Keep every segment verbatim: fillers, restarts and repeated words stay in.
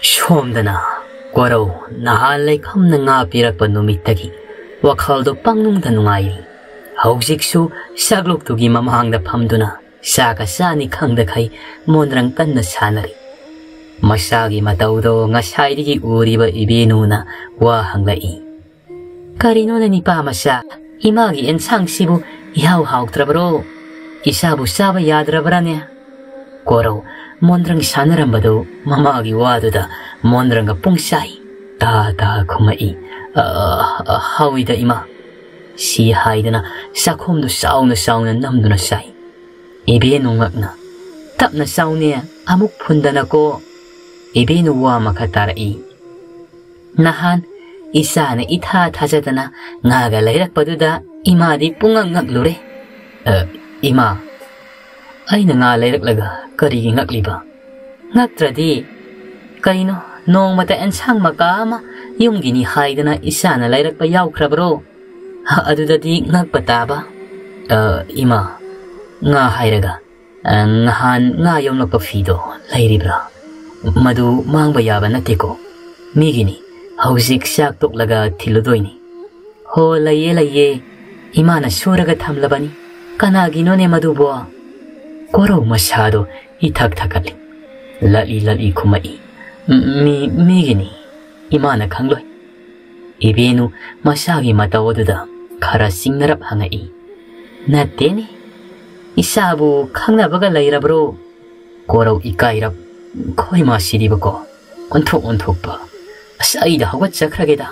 ꯁꯣꯝꯗꯅ ꯀꯣꯔꯧ ꯅꯍꯥꯟ ꯂꯩꯈꯝꯅ ꯉꯥ ꯄꯤꯔꯛꯄ ꯅꯨꯃꯤꯠꯇꯒꯤ ꯋꯥꯈꯜꯗꯣ ꯄꯪꯅꯨꯡꯗ ꯅꯨꯡꯉꯥꯏꯔꯤ꯫ ꯍꯧꯖꯤꯛꯁꯨ ꯁꯛꯂꯨꯛꯇꯨꯒꯤ ꯃꯃꯥꯡꯗ ꯐꯝꯗꯨꯅ ꯆꯥꯒ ꯆꯥꯅꯤ ꯈꯪꯗꯈꯩ ꯃꯣꯟꯗ꯭ꯔꯪ ꯀꯟꯅ ꯁꯥꯟꯅꯔꯤ꯫ ꯃꯁꯥꯒꯤ ꯃꯇꯧꯗꯣ ꯉꯁꯥꯏꯗꯒꯤ ꯎꯔꯤꯕ ꯏꯕꯦꯅꯨꯅ ꯋꯥ ꯍꯪꯂꯛꯏ꯫ "ꯀꯔꯤꯅꯣꯅꯦ ꯅꯤꯄꯥ ꯃꯆꯥ, ꯏꯃꯥꯒꯤ ꯑꯦꯟꯁꯥꯡꯁꯤꯕꯨ ꯏꯍꯥꯎ ꯍꯥꯎꯇ꯭ꯔꯕ꯭ꯔꯣ? ꯏꯁꯥꯕꯨ ꯆꯥꯕ ꯌꯥꯗ꯭ꯔꯕ꯭ꯔꯥꯅꯦ?" ꯀꯣꯔꯧ ꯃꯣꯟꯗ꯭ꯔꯪ ꯁꯥꯟꯅꯔꯝꯕꯗꯨ ꯃꯃꯥꯒꯤ ꯋꯥꯗꯨꯗ ꯃꯣꯟꯗ꯭ꯔꯪꯒ ꯄꯨꯡꯆꯥꯏ ꯇꯥ ꯇꯥ ꯈꯨꯝꯃꯛꯏ꯫ "ꯑ, ꯑ, ꯍꯥꯎꯏꯗ ꯏꯃꯥ"꯫ ꯁꯤ ꯍꯥꯏꯗꯅ ꯆꯥꯛꯈꯣꯝꯗꯨ ꯆꯥꯎꯅ ꯆꯥꯎꯅ ꯅꯝꯗꯨꯅ ꯆꯥꯏ꯫ ꯏꯕꯦꯅꯨ ꯉꯛꯅ, "ꯇꯞꯅ ꯆꯥꯎꯅꯦ, ꯑꯃꯨꯛ ꯐꯨꯟꯗꯅꯀꯣ"꯫ ꯏꯕꯦꯅꯨ ꯋꯥ ꯃꯈꯥ ꯇꯥꯔꯛꯏ꯫ "ꯅꯍꯥꯟ ꯏꯆꯥꯅ ꯏꯊꯥ ꯊꯥꯖꯗꯅ ꯉꯥꯒ ꯂꯩꯔꯛꯄꯗꯨꯗ ꯏꯃꯥꯗꯤ ꯄꯨꯡꯉꯛ ꯉꯛꯂꯨꯔꯦ"꯫ "ꯑ, ꯏꯃꯥ, ꯑꯩꯅ ꯉꯥ ꯂꯩꯔꯛꯂꯒ ꯀꯔꯤꯒꯤ ꯉꯛꯂꯤꯕ?" "ꯉꯛꯇ꯭ꯔꯗꯤ ꯀꯩꯅꯣ, ꯅꯣꯡꯃꯇ ꯑꯦꯟꯁꯥꯡ ꯃꯀꯥ ꯑꯃ ꯌꯨꯝꯒꯤꯅꯤ ꯍꯥꯏꯗꯅ ꯏꯆꯥꯅ ꯂꯩꯔꯛꯄ ꯌꯥꯎꯈ꯭ꯔꯕ꯭ꯔꯣ? ꯑꯗꯨꯗꯗꯤ ꯉꯛꯄ ꯇꯥꯕ"꯫ "ꯑ, ꯏꯃꯥ, ꯉꯥ ꯍꯥꯏꯔꯒ, ꯑ, ꯅꯍꯥꯟ ꯉꯥ ꯌꯣꯝꯂꯛꯄ ꯐꯤꯗꯣ ꯂꯩꯔꯤꯕ꯭ꯔꯥ? ꯃꯗꯨ ꯃꯥꯡꯕ ꯌꯥꯕ ꯅꯠꯇꯦꯀꯣ꯫ ꯃꯤꯒꯤꯅꯤ꯫ ꯍꯧꯖꯤꯛ ꯆꯥꯛ ꯇꯣꯛꯂꯒ ꯊꯤꯜꯂꯨꯗꯣꯏꯅꯤ"꯫ "ꯍꯣ, ꯂꯩꯌꯦ, ꯂꯩꯌꯦ꯫ ꯏꯃꯥꯅ ꯁꯨꯔꯒ ꯊꯝꯂꯕꯅꯤ꯫ ꯀꯅꯥꯒꯤꯅꯣꯅꯦ ꯃꯗꯨꯕꯣ?" ꯀꯣꯔꯧ ꯃꯁꯥꯗꯣ ꯏꯊꯛ ꯊꯛꯀꯠꯂꯤ꯫ ꯂꯠꯂꯤ ꯂꯠꯂꯤ ꯈꯨꯝꯃꯛꯏ꯫ "ꯎꯝ, ꯃꯤ, ꯃꯤꯒꯤꯅꯤ꯫ ꯏꯃꯥꯅ ꯈꯪꯂꯣꯏ"꯫ ꯏꯕꯦꯅꯨ ꯃꯁꯥꯒꯤ ꯃꯇꯧ ꯑꯗꯨꯗ ꯈꯔ ꯆꯤꯡꯅꯔꯞ ꯍꯪꯉꯛꯏ꯫ "ꯅꯠꯇꯦꯅꯦ, ꯏꯆꯥꯕꯨ ꯈꯪꯅꯕꯒ ꯂꯩꯔꯕ꯭ꯔꯣ?" ꯀꯣꯔꯧ ꯏꯀꯥꯏꯔꯞ, "ꯈꯣꯏ ꯃꯥꯁꯤꯗꯤꯕꯀꯣ, ꯑꯣꯟꯊꯣꯛ ꯑꯣꯟꯊꯣꯛꯄ꯫ ꯑꯁ, ꯑꯩꯗ ꯍꯧꯒꯠꯆꯈ꯭ꯔꯒꯦꯗ"꯫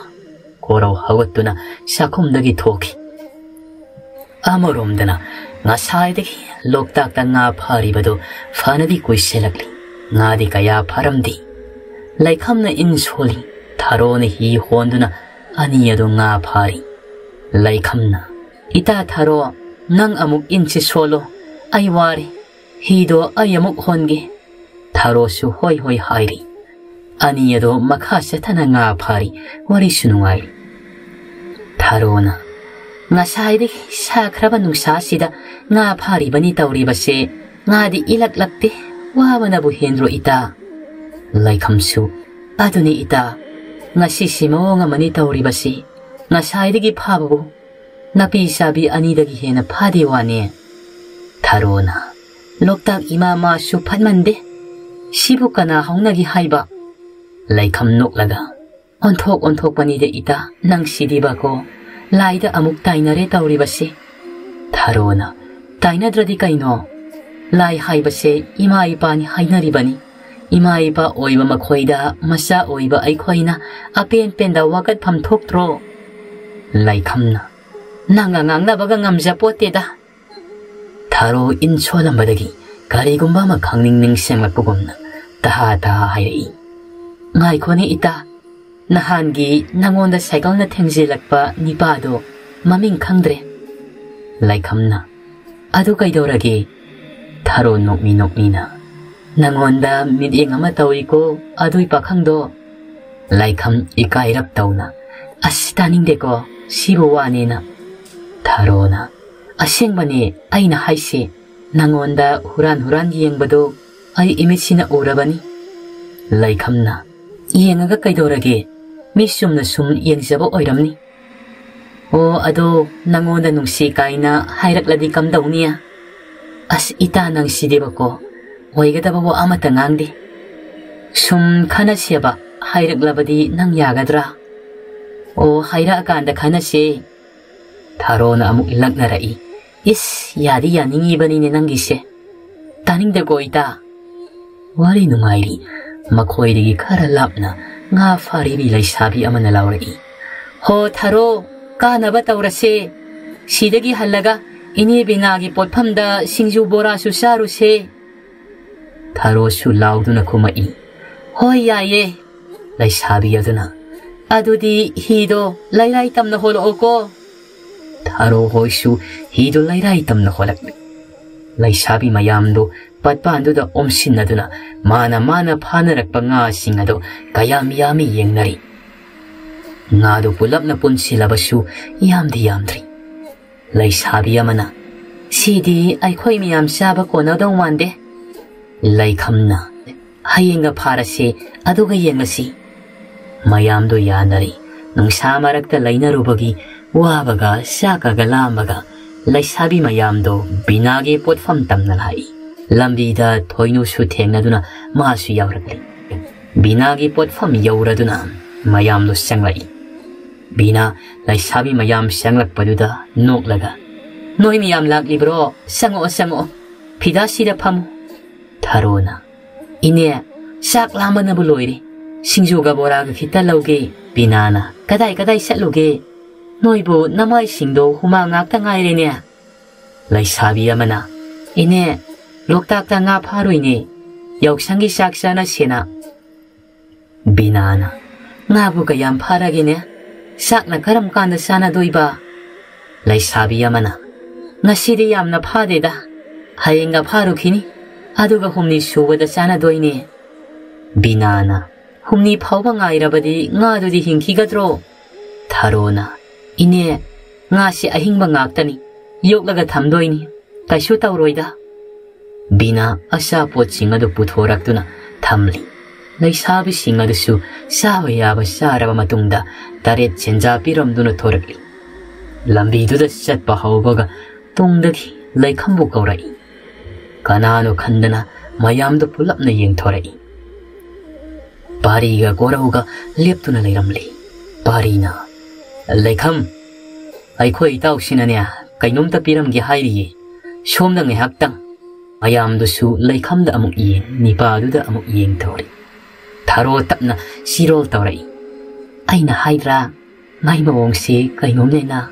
ꯀꯣꯔꯧ ꯍꯧꯒꯠꯇꯨꯅ ꯆꯥꯛꯈꯨꯝꯗꯒꯤ ꯊꯣꯛꯈꯤ꯫ ꯑꯃꯔꯣꯝꯗꯅ ꯉꯁꯥꯏꯗꯒꯤ ꯂꯣꯛꯇꯥꯛꯇ ꯉꯥ ꯐꯥꯔꯤꯕꯗꯨ ꯐꯅꯗꯤ ꯀꯨꯏꯁꯤꯜꯂꯛꯂꯤ꯫ ꯉꯥꯗꯤ ꯀꯌꯥ ꯐꯥꯔꯝꯗꯦ꯫ ꯂꯩꯈꯝꯅ ꯏꯟ ꯁꯣꯜꯂꯤ꯫ ꯊꯔꯣꯅ ꯍꯤ ꯍꯣꯟꯗꯨꯅ ꯑꯅꯤ ꯑꯗꯨ ꯉꯥ ꯐꯥꯔꯤ꯫ ꯂꯩꯈꯝꯅ, "ꯏꯇꯥ ꯊꯔꯣ, ꯅꯪ ꯑꯃꯨꯛ ꯏꯟꯁꯤ ꯁꯣꯜꯂꯣ꯫ ꯑꯩ ꯋꯥꯔꯦ꯫ ꯍꯤꯗꯣ ꯑꯩ ꯑꯃꯨꯛ ꯍꯣꯟꯒꯦ"꯫ ꯊꯔꯣꯁꯨ ꯍꯣꯏ ꯍꯣꯏ ꯍꯥꯏꯔꯤ꯫ ꯑꯅꯤ ꯑꯗꯣ ꯃꯈꯥ ꯆꯠꯊꯅ ꯉꯥ ꯐꯥꯔꯤ꯫ ꯋꯥꯔꯤꯁꯨ ꯅꯨꯡꯉꯥꯏꯔꯤ꯫ ꯊꯔꯣꯅ, "ꯉꯁꯥꯏꯗꯒꯤ ꯁꯥꯈ꯭ꯔꯕ ꯅꯨꯡꯁꯥꯁꯤꯗ ꯉꯥ ꯐꯥꯔꯤꯕꯅꯤ ꯇꯧꯔꯤꯕꯁꯦ꯫ ꯉꯥꯗꯤ ꯏꯂꯛꯂꯛꯇꯦ꯫ ꯋꯥꯕꯅꯕꯨ ꯍꯦꯟꯗ꯭ꯔꯣ ꯏꯇꯥ?" ꯂꯩꯈꯝꯁꯨ, "ꯑꯗꯨꯅꯤ ꯏꯇꯥ, ꯉꯁꯤꯁꯤ ꯃꯑꯣꯡ ꯑꯃꯅꯤ ꯇꯧꯔꯤꯕꯁꯤ꯫ ꯉꯁꯥꯏꯗꯒꯤ ꯐꯥꯕꯕꯨ ꯅꯥꯄꯤ ꯆꯥꯕꯤ ꯑꯅꯤꯗꯒꯤ ꯍꯦꯟꯅ ꯐꯥꯗꯦ ꯋꯥꯅꯦ꯫" ꯊꯔꯣꯅ, "ꯂꯣꯛꯇꯥꯛ ꯏꯃꯥ ꯃꯥꯁꯨ ꯐꯠꯃꯟꯗꯦ꯫ ꯁꯤꯕꯨ ꯀꯅꯥ ꯍꯧꯅꯒꯦ ꯍꯥꯏꯕ?" ꯂꯩꯈꯝ ꯅꯣꯛꯂꯒ, "ꯑꯣꯟꯊꯣꯛ ꯑꯣꯟꯊꯣꯛꯄꯅꯤꯗ ꯏꯇꯥ, ꯅꯪꯁꯤꯗꯤꯕꯀꯣ, ꯂꯥꯏꯗ ꯑꯃꯨꯛ ꯇꯥꯏꯅꯔꯦ ꯇꯧꯔꯤꯕꯁꯦ꯫" ꯊꯔꯣꯅ, "ꯇꯥꯏꯅꯗ꯭ꯔꯗꯤ ꯀꯩꯅꯣ? ꯂꯥꯏ ꯍꯥꯏꯕꯁꯦ ꯏꯃꯥ ꯏꯄꯥꯅꯤ ꯍꯥꯏꯅꯔꯤꯕꯅꯤ꯫ ꯏꯃꯥ ꯏꯄꯥ ꯑꯣꯏꯕ ꯃꯈꯣꯏꯗ ꯃꯆꯥ ꯑꯣꯏꯕ ꯑꯩꯈꯣꯏꯅ ꯑꯄꯦꯟ ꯄꯦꯟꯗ ꯋꯥꯀꯠꯐꯝ ꯊꯣꯛꯇ꯭ꯔꯣ?" ꯂꯩꯈꯝꯅ, "ꯅꯪꯒ ꯉꯥꯡꯅꯕꯒ ꯉꯝꯖꯄꯣꯠꯇꯦꯗ꯫" ꯊꯔꯣ ꯏꯟ ꯁꯣꯜꯂꯝꯕꯗꯒꯤ ꯀꯔꯤꯒꯨꯝꯕ ꯑꯃ ꯈꯪꯅꯤꯡ ꯅꯤꯡꯁꯤꯡꯂꯛꯄꯒꯨꯝꯅ ꯇꯍꯥ ꯇꯍꯥ ꯍꯥꯏꯔꯛꯏ, "ꯉꯥꯏꯈꯣꯅꯦ ꯏꯇꯥ, ꯅꯍꯥꯟꯒꯤ ꯅꯉꯣꯟꯗ ꯁꯥꯏꯀꯜꯅ ꯊꯦꯡꯖꯤꯜꯂꯛꯄ ꯅꯤꯄꯥꯗꯣ ꯃꯃꯤꯡ ꯈꯪꯗ꯭ꯔꯦ꯫" ꯂꯩꯈꯝꯅ, "ꯑꯗꯨ ꯀꯩꯗꯧꯔꯒꯦ?" ꯊꯔꯣ ꯅꯣꯛꯃꯤ ꯅꯣꯛꯃꯤꯅ, "ꯅꯉꯣꯟꯗ ꯃꯤꯠꯌꯦꯡ ꯑꯃ ꯇꯧꯏꯀꯣ ꯑꯗꯨꯏ ꯄꯥꯈꯪꯗꯣ꯫" ꯂꯩꯈꯝ ꯏꯀꯥꯏꯔꯞ ꯇꯧꯅ, "ꯑꯁ, ꯇꯥꯅꯤꯡꯗꯦꯀꯣ, ꯁꯤꯕꯨ ꯋꯥꯅꯦꯅ꯫" ꯊꯔꯣꯅ, "ꯑꯁꯦꯡꯕꯅꯦ ꯑꯩꯅ ꯍꯥꯏꯁꯦ, ꯅꯉꯣꯟꯗ ꯍꯨꯔꯥꯟ ꯍꯨꯔꯥꯟ ꯌꯦꯡꯕꯗꯣ ꯑꯩ ꯏꯃꯤꯠꯁꯤꯅ ꯎꯔꯕꯅꯤ꯫" ꯂꯩꯈꯝꯅ, "ꯌꯦꯡꯉꯒ ꯀꯩꯗꯧꯔꯒꯦ? ꯃꯤ ꯆꯨꯝꯅ ꯁꯨꯝ ꯌꯦꯡꯖꯕ ꯑꯣꯏꯔꯝꯅꯤ꯫" "ꯑꯣ, ꯑꯗꯣ ꯅꯉꯣꯟꯗ ꯅꯨꯡꯁꯤ ꯀꯥꯏꯅ ꯍꯥꯏꯔꯛꯂꯗꯤ ꯀꯝꯗꯧꯅꯤ?" "ꯑꯁ, ꯏꯇꯥ ꯅꯪꯁꯤꯗꯤꯕꯀꯣ, ꯑꯣꯏꯒꯗꯕ ꯋꯥ ꯑꯃꯠꯇ ꯉꯥꯡꯗꯦ꯫ ꯁꯨꯝ ꯈꯟꯅꯁꯦꯕ, ꯍꯥꯏꯔꯛꯂꯕꯗꯤ ꯅꯪ ꯌꯥꯒꯗ꯭ꯔꯥ?" "ꯑꯣ, ꯍꯥꯏꯔꯛꯑꯀꯥꯟꯗ ꯈꯟꯅꯁꯦ꯫" ꯊꯔꯣꯅ ꯑꯃꯨꯛ ꯂꯛꯅꯔꯛꯏ, "ꯏꯁ, ꯌꯥꯗꯤ ꯌꯥꯅꯤꯡꯉꯤꯕꯅꯤꯅꯦ ꯅꯪꯒꯤꯁꯦ꯫ ꯇꯥꯅꯤꯡꯗꯦꯀꯣ ꯏꯇꯥ꯫" ꯋꯥꯔꯤ ꯅꯨꯡꯉꯥꯏꯔꯤ ꯃꯈꯣꯏꯗꯒꯤ ꯈꯔ ꯂꯥꯞꯅ ꯉꯥ ꯐꯥꯔꯤꯕꯤ ꯂꯩꯁꯥꯕꯤ ꯑꯃꯅ ꯂꯥꯎꯔꯛꯏ, "ꯍꯣ ꯊꯔꯣ, ꯀꯥꯅꯕ ꯇꯧꯔꯁꯦ꯫ ꯁꯤꯗꯒꯤ ꯍꯜꯂꯒ ꯏꯅꯦ ꯕꯤꯅꯥꯒꯤ ꯄꯣꯠꯐꯝꯗ ꯁꯤꯡꯖꯨ ꯕꯣꯔꯥꯁꯨ ꯆꯥꯔꯨꯁꯦ꯫" ꯊꯔꯣꯁꯨ ꯂꯥꯎꯗꯨꯅ ꯈꯨꯝꯃꯛꯏ, "ꯍꯣꯏ, ꯌꯥꯏꯌꯦ꯫" ꯂꯩꯁꯥꯕꯤ ꯑꯗꯨꯅ, "ꯑꯗꯨꯗꯤ ꯍꯤꯗꯣ ꯂꯩꯔꯥꯏ ꯇꯝꯅ ꯍꯣꯜꯂꯛꯑꯣꯀꯣ꯫" ꯊꯔꯣ ꯍꯣꯏꯁꯨ ꯍꯤꯗꯨ ꯂꯩꯔꯥꯏ ꯇꯝꯅ ꯍꯣꯜꯂꯛꯂꯤ꯫ ꯂꯩꯁꯥꯕꯤ ꯃꯌꯥꯝꯗꯨ ꯄꯠꯄꯥꯟꯗꯨꯗ ꯑꯣꯝꯁꯤꯟꯅꯗꯨꯅ ꯃꯥꯅ ꯃꯥꯅ ꯐꯥꯅꯔꯛꯄ ꯉꯥꯁꯤꯡ ꯑꯗꯨ ꯀꯌꯥꯝ ꯌꯥꯝꯃꯤ ꯌꯦꯡꯅꯔꯤ꯫ ꯉꯥꯗꯨ ꯄꯨꯂꯞꯅ ꯄꯨꯟꯁꯤꯜꯂꯕꯁꯨ ꯌꯥꯝꯗꯤ ꯌꯥꯝꯗ꯭ꯔꯤ꯫ ꯂꯩꯁꯥꯕꯤ ꯑꯃꯅ, "ꯁꯤꯗꯤ ꯑꯩꯈꯣꯏ ꯃꯌꯥꯝ ꯆꯥꯕ ꯀꯣꯟꯅꯗꯧ ꯃꯥꯟꯗꯦ꯫" ꯂꯩꯈꯝꯅ, ꯍꯌꯦꯡꯒ ꯐꯥꯔꯁꯤ, ꯑꯗꯨꯒ ꯌꯦꯡꯂꯁꯤ꯫ ꯃꯌꯥꯝꯗꯣ ꯌꯥꯅꯔꯤ꯫ ꯅꯨꯡꯁꯥ ꯃꯔꯛꯇ ꯂꯩꯅꯔꯨꯕꯒꯤ ꯋꯥꯕꯒ ꯆꯥꯛꯀꯒ ꯂꯥꯝꯕꯒ ꯂꯩꯁꯥꯕꯤ ꯃꯌꯥꯝꯗꯣ ꯕꯤꯅꯥꯒꯤ ꯄꯣꯠꯐꯝ ꯇꯝꯅ ꯂꯥꯛꯏ꯫ ꯂꯝꯕꯤꯗ ꯊꯣꯏꯅꯨꯁꯨ ꯊꯦꯡꯅꯗꯨꯅ ꯃꯥꯁꯨ ꯌꯥꯎꯔꯛꯂꯤ꯫ ꯕꯤꯅꯥꯒꯤ ꯄꯣꯠꯐꯝ ꯌꯧꯔꯗꯨꯅ ꯃꯌꯥꯝꯗꯣ ꯆꯪꯂꯛꯏ꯫ ꯕꯤꯅꯥ ꯂꯩꯁꯥꯕꯤ ꯃꯌꯥꯝ ꯆꯪꯂꯛꯄꯗꯨꯗ ꯅꯣꯛꯂꯒ, "ꯅꯣꯏ ꯃꯌꯥꯝ ꯂꯥꯛꯂꯤꯕ꯭ꯔꯣ? ꯆꯪꯉꯛꯑꯣ, ꯆꯪꯉꯛꯑꯣ꯫ ꯐꯤꯗꯥꯁꯤꯗ ꯐꯝꯃꯨ꯫" ꯊꯔꯣꯅ, "ꯏꯅꯦ, ꯆꯥꯛ ꯂꯥꯝꯕꯅꯕꯨ ꯂꯣꯏꯔꯦ꯫ ꯁꯤꯡꯖꯨꯒ ꯕꯣꯔꯥꯒ ꯈꯤꯇ ꯂꯧꯒꯦ꯫" ꯕꯤꯅꯥꯅ, "ꯀꯗꯥꯏ ꯀꯗꯥꯏ ꯆꯠꯂꯨꯒꯦ? ꯅꯣꯏꯕꯨ ꯅꯃꯥꯏꯁꯤꯡꯗꯣ ꯍꯨꯃꯥꯡ ꯉꯥꯛꯇ ꯉꯥꯏꯔꯦꯅꯦ꯫" ꯂꯩꯁꯥꯕꯤ ꯑꯃꯅ, "ꯏꯅꯦ, ꯂꯣꯛꯇꯥꯛꯇ ꯉꯥ ꯐꯥꯔꯨꯏꯅꯦ꯫ ꯌꯥꯎꯁꯪꯒꯤ ꯆꯥꯛ ꯆꯥꯅꯁꯦꯅ꯫" ꯕꯤꯅꯥꯅ, "ꯉꯥꯕꯨ ꯀꯌꯥꯝ ꯐꯥꯔꯒꯦꯅꯦ? ꯆꯥꯛꯅ ꯀꯔꯝ ꯀꯥꯟꯗ ꯆꯥꯅꯗꯣꯏꯕ?" ꯂꯩꯁꯥꯕꯤ ꯑꯃꯅ, "ꯉꯁꯤꯗꯤ ꯌꯥꯝꯅ ꯐꯥꯗꯦꯗ꯫ ꯍꯌꯦꯡꯒ ꯐꯥꯔꯨꯈꯤꯅꯤ꯫ ꯑꯗꯨꯒ ꯍꯨꯝꯅꯤ ꯁꯨꯕꯗ ꯆꯥꯅꯗꯣꯏꯅꯦ꯫" ꯕꯤꯅꯥꯅ, "ꯍꯨꯝꯅꯤ ꯐꯥꯎꯕ ꯉꯥꯏꯔꯕꯗꯤ ꯉꯥꯗꯨꯗꯤ ꯍꯤꯡꯈꯤꯒꯗ꯭ꯔꯣ?" ꯊꯔꯣꯅ, "ꯏꯅꯦ, ꯉꯥꯁꯤ ꯑꯍꯤꯡꯕ ꯉꯥꯛꯇꯅꯤ꯫ ꯌꯣꯛꯂꯒ ꯊꯝꯗꯣꯏꯅꯤ꯫ ꯀꯩꯁꯨ ꯇꯧꯔꯣꯏꯗ꯫" ꯕꯤꯅꯥ ꯑꯆꯥꯄꯣꯠꯁꯤꯡ ꯑꯗꯨ ꯄꯨꯊꯣꯔꯛꯇꯨꯅ ꯊꯝꯂꯤ꯫ ꯂꯩꯁꯥꯕꯤꯁꯤꯡ ꯑꯗꯨꯁꯨ ꯆꯥꯕ ꯌꯥꯕ ꯆꯥꯔꯕ ꯃꯇꯨꯡꯗ ꯇꯔꯦꯠ ꯁꯦꯟꯖꯥ ꯄꯤꯔꯝꯗꯨꯅ ꯊꯣꯔꯛꯂꯤ꯫ ꯂꯝꯕꯤꯗꯨꯗ ꯆꯠꯄ ꯍꯧꯕꯒ ꯇꯨꯡꯗꯒꯤ ꯂꯩꯈꯝꯕꯨ ꯀꯧꯔꯛꯏ꯫ ꯀꯅꯥꯅꯣ ꯈꯟꯗꯅ ꯃꯌꯥꯝꯗꯨ ꯄꯨꯂꯞꯅ ꯌꯦꯡꯊꯣꯔꯛꯏ꯫ ꯄꯥꯔꯤꯒ ꯀꯣꯔꯧꯒ ꯂꯦꯞꯇꯨꯅ ꯂꯩꯔꯝꯂꯤ꯫ ꯄꯥꯔꯤꯅ, "ꯂꯩꯈꯝ, ꯑꯩꯈꯣꯏ ꯏꯇꯥꯎꯁꯤꯅꯅꯦ ꯀꯩꯅꯣꯝꯇ ꯄꯤꯔꯝꯒꯦ ꯍꯥꯏꯔꯤꯌꯦ꯫ ꯁꯣꯝꯗ ꯉꯥꯏꯍꯥꯛꯇꯪ꯫" ꯃꯌꯥꯝꯗꯨꯁꯨ ꯂꯩꯈꯝꯗ ꯑꯃꯨꯛ ꯌꯦꯡ, ꯅꯤꯄꯥꯗꯨꯗ ꯑꯃꯨꯛ ꯌꯦꯡ ꯇꯧꯔꯤ꯫ ꯊꯔꯣ ꯇꯞꯅ ꯆꯤꯔꯣꯜ ꯇꯧꯔꯛꯏ꯫ "ꯑꯩꯅ ꯍꯥꯏꯗ꯭ꯔꯥ, ꯃꯥꯏ ꯃꯑꯣꯡꯁꯤ ꯀꯩꯅꯣꯝꯅꯦꯅ?"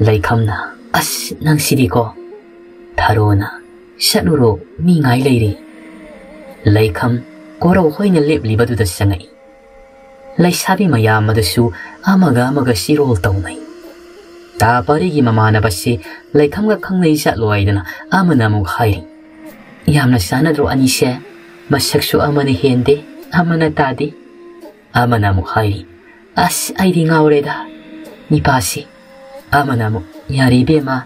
ꯂꯩꯈꯝꯅ, "ꯑꯁ, ꯅꯪꯁꯤꯗꯤꯀꯣ꯫" ꯊꯔꯣꯅ, "ꯆꯠꯂꯨꯔꯣ, ꯃꯤ ꯉꯥꯏ ꯂꯩꯔꯦ꯫" ꯂꯩꯈꯝ ꯀꯣꯔꯧ ꯍꯣꯏꯅ ꯂꯦꯞꯂꯤꯕꯗꯨꯗ ꯆꯪꯉꯛꯏ꯫ ꯂꯩꯁꯥꯕꯤ ꯃꯌꯥꯝ ꯑꯗꯨꯁꯨ ꯑꯃꯒ ꯑꯃꯒ ꯆꯤꯔꯣꯜ ꯇꯧꯅꯩ꯫ ꯇꯥ ꯄꯥꯔꯤꯒꯤ ꯃꯃꯥꯟꯅꯕꯁꯤ ꯂꯩꯈꯝꯒ ꯈꯪꯅꯩ ꯖꯥꯠꯂꯣ ꯍꯥꯏꯗꯅ ꯑꯃꯅ ꯑꯃꯨꯛ ꯍꯥꯏꯔꯤ, "ꯌꯥꯝꯅ ꯆꯥꯟꯅꯗ꯭ꯔꯣ ꯑꯅꯤꯁꯦ? ꯃꯁꯛꯁꯨ ꯑꯃꯅ ꯍꯦꯟꯗꯦ, ꯑꯃꯅ ꯇꯥꯗꯦ꯫" ꯑꯃꯅ ꯑꯃꯨꯛ ꯍꯥꯏꯔꯤ, "ꯑꯁ, ꯑꯩꯗꯤ ꯉꯥꯎꯔꯦꯗ, ꯅꯤꯄꯥꯁꯤ꯫" ꯑꯃꯅ ꯑꯃꯨꯛ, "ꯌꯥꯔꯦ ꯏꯕꯦꯝꯃ,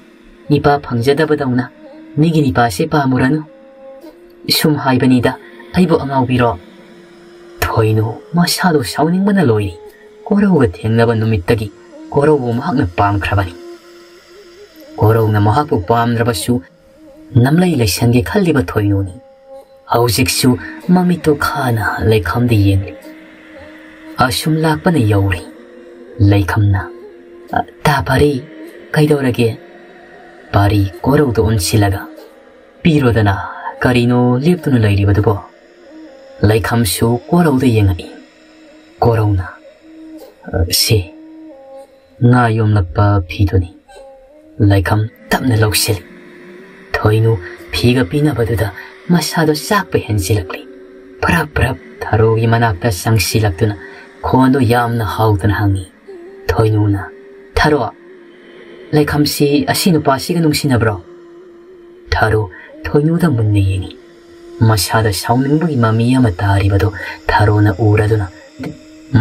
ꯅꯤꯄꯥ ꯐꯪꯖꯗꯕꯗꯧꯅ ꯃꯤꯒꯤ ꯅꯤꯄꯥꯁꯦ ꯄꯥꯝꯃꯨꯔꯅꯨ꯫ ꯁꯨꯝ ꯍꯥꯏꯕꯅꯤꯗ, ꯑꯩꯕꯨ ꯑꯉꯥꯎꯕꯤꯔꯣ?" ꯊꯣꯏꯅꯨ ꯃꯁꯥꯗꯣ ꯁꯥꯎꯅꯤꯡꯕꯅ ꯂꯣꯏꯔꯤ꯫ ꯀꯣꯔꯧꯒ ꯊꯦꯡꯅꯕ ꯅꯨꯃꯤꯠꯇꯒꯤ ꯀꯣꯔꯧꯕꯨ ꯃꯍꯥꯛꯅ ꯄꯥꯝꯈ꯭ꯔꯕꯅꯤ꯫ ꯀꯣꯔꯧꯅ ꯃꯍꯥꯛꯄꯨ ꯄꯥꯝꯗ꯭ꯔꯕꯁꯨ ꯅꯝꯂꯩ ꯂꯩꯁꯟꯒꯦ ꯈꯜꯂꯤꯕ ꯊꯣꯏꯅꯨꯅꯤ꯫ ꯍꯧꯖꯤꯛꯁꯨ ꯃꯃꯤꯠꯇꯣ ꯈꯥꯅ ꯂꯩꯈꯝꯗ ꯌꯦꯡꯂꯤ꯫ ꯑꯁꯨꯝ ꯂꯥꯛꯄꯅ ꯌꯧꯔꯤ꯫ ꯂꯩꯈꯝꯅ, "ꯑ, ꯇꯥ ꯄꯥꯔꯤ, ꯀꯩꯗꯧꯔꯒꯦ?" ꯄꯥꯔꯤ ꯀꯣꯔꯧꯗ ꯑꯣꯟꯁꯤꯜꯂꯒ, "ꯄꯤꯔꯣꯗꯅ, ꯀꯔꯤꯅꯣ ꯂꯦꯞꯇꯨꯅ ꯂꯩꯔꯤꯕꯗꯨꯕꯣ?" ꯂꯩꯈꯝꯁꯨ ꯀꯣꯔꯧꯗ ꯌꯦꯡꯉꯛꯏ꯫ ꯀꯣꯔꯧꯅ, "ꯑ, ꯁꯤ ꯉꯥ ꯌꯣꯝꯂꯛꯄ ꯐꯤꯗꯨꯅꯤ꯫" ꯂꯩꯈꯝ ꯇꯞꯅ ꯂꯧꯁꯤꯜꯂꯤ꯫ ꯊꯣꯏꯅꯨ ꯐꯤꯒ ꯄꯤꯅꯕꯗꯨꯗ ꯃꯁꯥꯗꯣ ꯆꯥꯛꯄ ꯍꯦꯟꯖꯤꯜꯂꯛꯂꯤ꯫ ꯄ꯭ꯔꯞ ꯄ꯭ꯔꯞ ꯊꯔꯣꯒꯤ ꯃꯅꯥꯛꯇ ꯆꯪꯁꯤꯜꯂꯛꯇꯨꯅ ꯈꯣꯟꯗꯣ ꯌꯥꯝꯅ ꯍꯥꯎꯗꯅ ꯍꯪꯉꯤ꯫ ꯊꯣꯏꯅꯨꯅ, "ꯊꯔꯣ, ꯂꯩꯈꯝꯁꯤ ꯑꯁꯤ ꯅꯨꯄꯥꯁꯤꯒ ꯅꯨꯡꯁꯤꯅꯕ꯭ꯔꯣ?" ꯊꯔꯣ ꯊꯣꯏꯅꯨꯗ ꯃꯨꯟꯅ ꯌꯦꯡꯉꯤ꯫ ꯃꯁꯥꯗ ꯁꯥꯎꯅꯤꯡꯕꯒꯤ ꯃꯃꯤ ꯑꯃ ꯇꯥꯔꯤꯕꯗꯨ ꯊꯔꯣꯅ ꯎꯔꯗꯨꯅ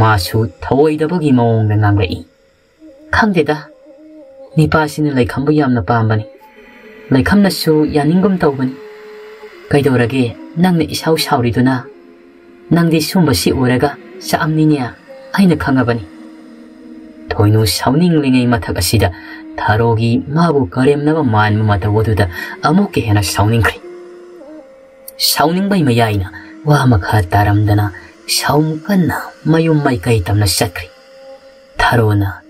ꯃꯥꯁꯨ ꯊꯧꯑꯣꯏꯗꯕꯒꯤ ꯃꯑꯣꯡꯗ ꯉꯥꯡꯂꯛꯏ꯫ "ꯈꯪꯗꯦꯗ, ꯅꯤꯄꯥꯁꯤꯅ ꯂꯩꯈꯝꯕꯨ ꯌꯥꯝꯅ ꯄꯥꯝꯕꯅꯤ꯫ ꯂꯩꯈꯝꯅꯁꯨ ꯌꯥꯅꯤꯡꯒꯨꯝ ꯇꯧꯕꯅꯤ꯫ ꯀꯩꯗꯧꯔꯒꯦ, ꯅꯪꯅ ꯏꯁꯥꯎ ꯁꯥꯎꯔꯤꯗꯨꯅ? ꯅꯪꯗꯤ ꯁꯨꯝꯕꯁꯤ ꯎꯔꯒ ꯆꯥꯛꯑꯝꯅꯤꯅꯦ, ꯑꯩꯅ ꯈꯪꯉꯕꯅꯤ꯫" ꯊꯣꯏꯅꯨ ꯁꯥꯎꯅꯤꯡꯂꯤꯉꯩ ꯃꯊꯛ ꯑꯁꯤꯗ ꯊꯔꯣꯒꯤ ꯃꯥꯕꯨ ꯀꯔꯦꯝꯅꯕ ꯃꯥꯟꯕ ꯃꯇꯧ ꯑꯗꯨꯗ ꯑꯃꯨꯛꯀ ꯍꯦꯟꯅ ꯁꯥꯎꯅꯤꯡꯈ꯭ꯔꯦ꯫ ꯁꯥꯎꯅꯤꯡꯕꯩ ꯃꯌꯥꯏꯅ ꯋꯥ ꯃꯈꯥ ꯇꯥꯔꯝꯗꯅ ꯁꯥꯎꯝ ꯀꯟꯅ ꯃꯌꯨꯝ ꯃꯥꯏꯀꯩ ꯇꯝꯅ ꯆꯠꯈ꯭ꯔꯦ꯫ ꯊꯔꯣꯅ,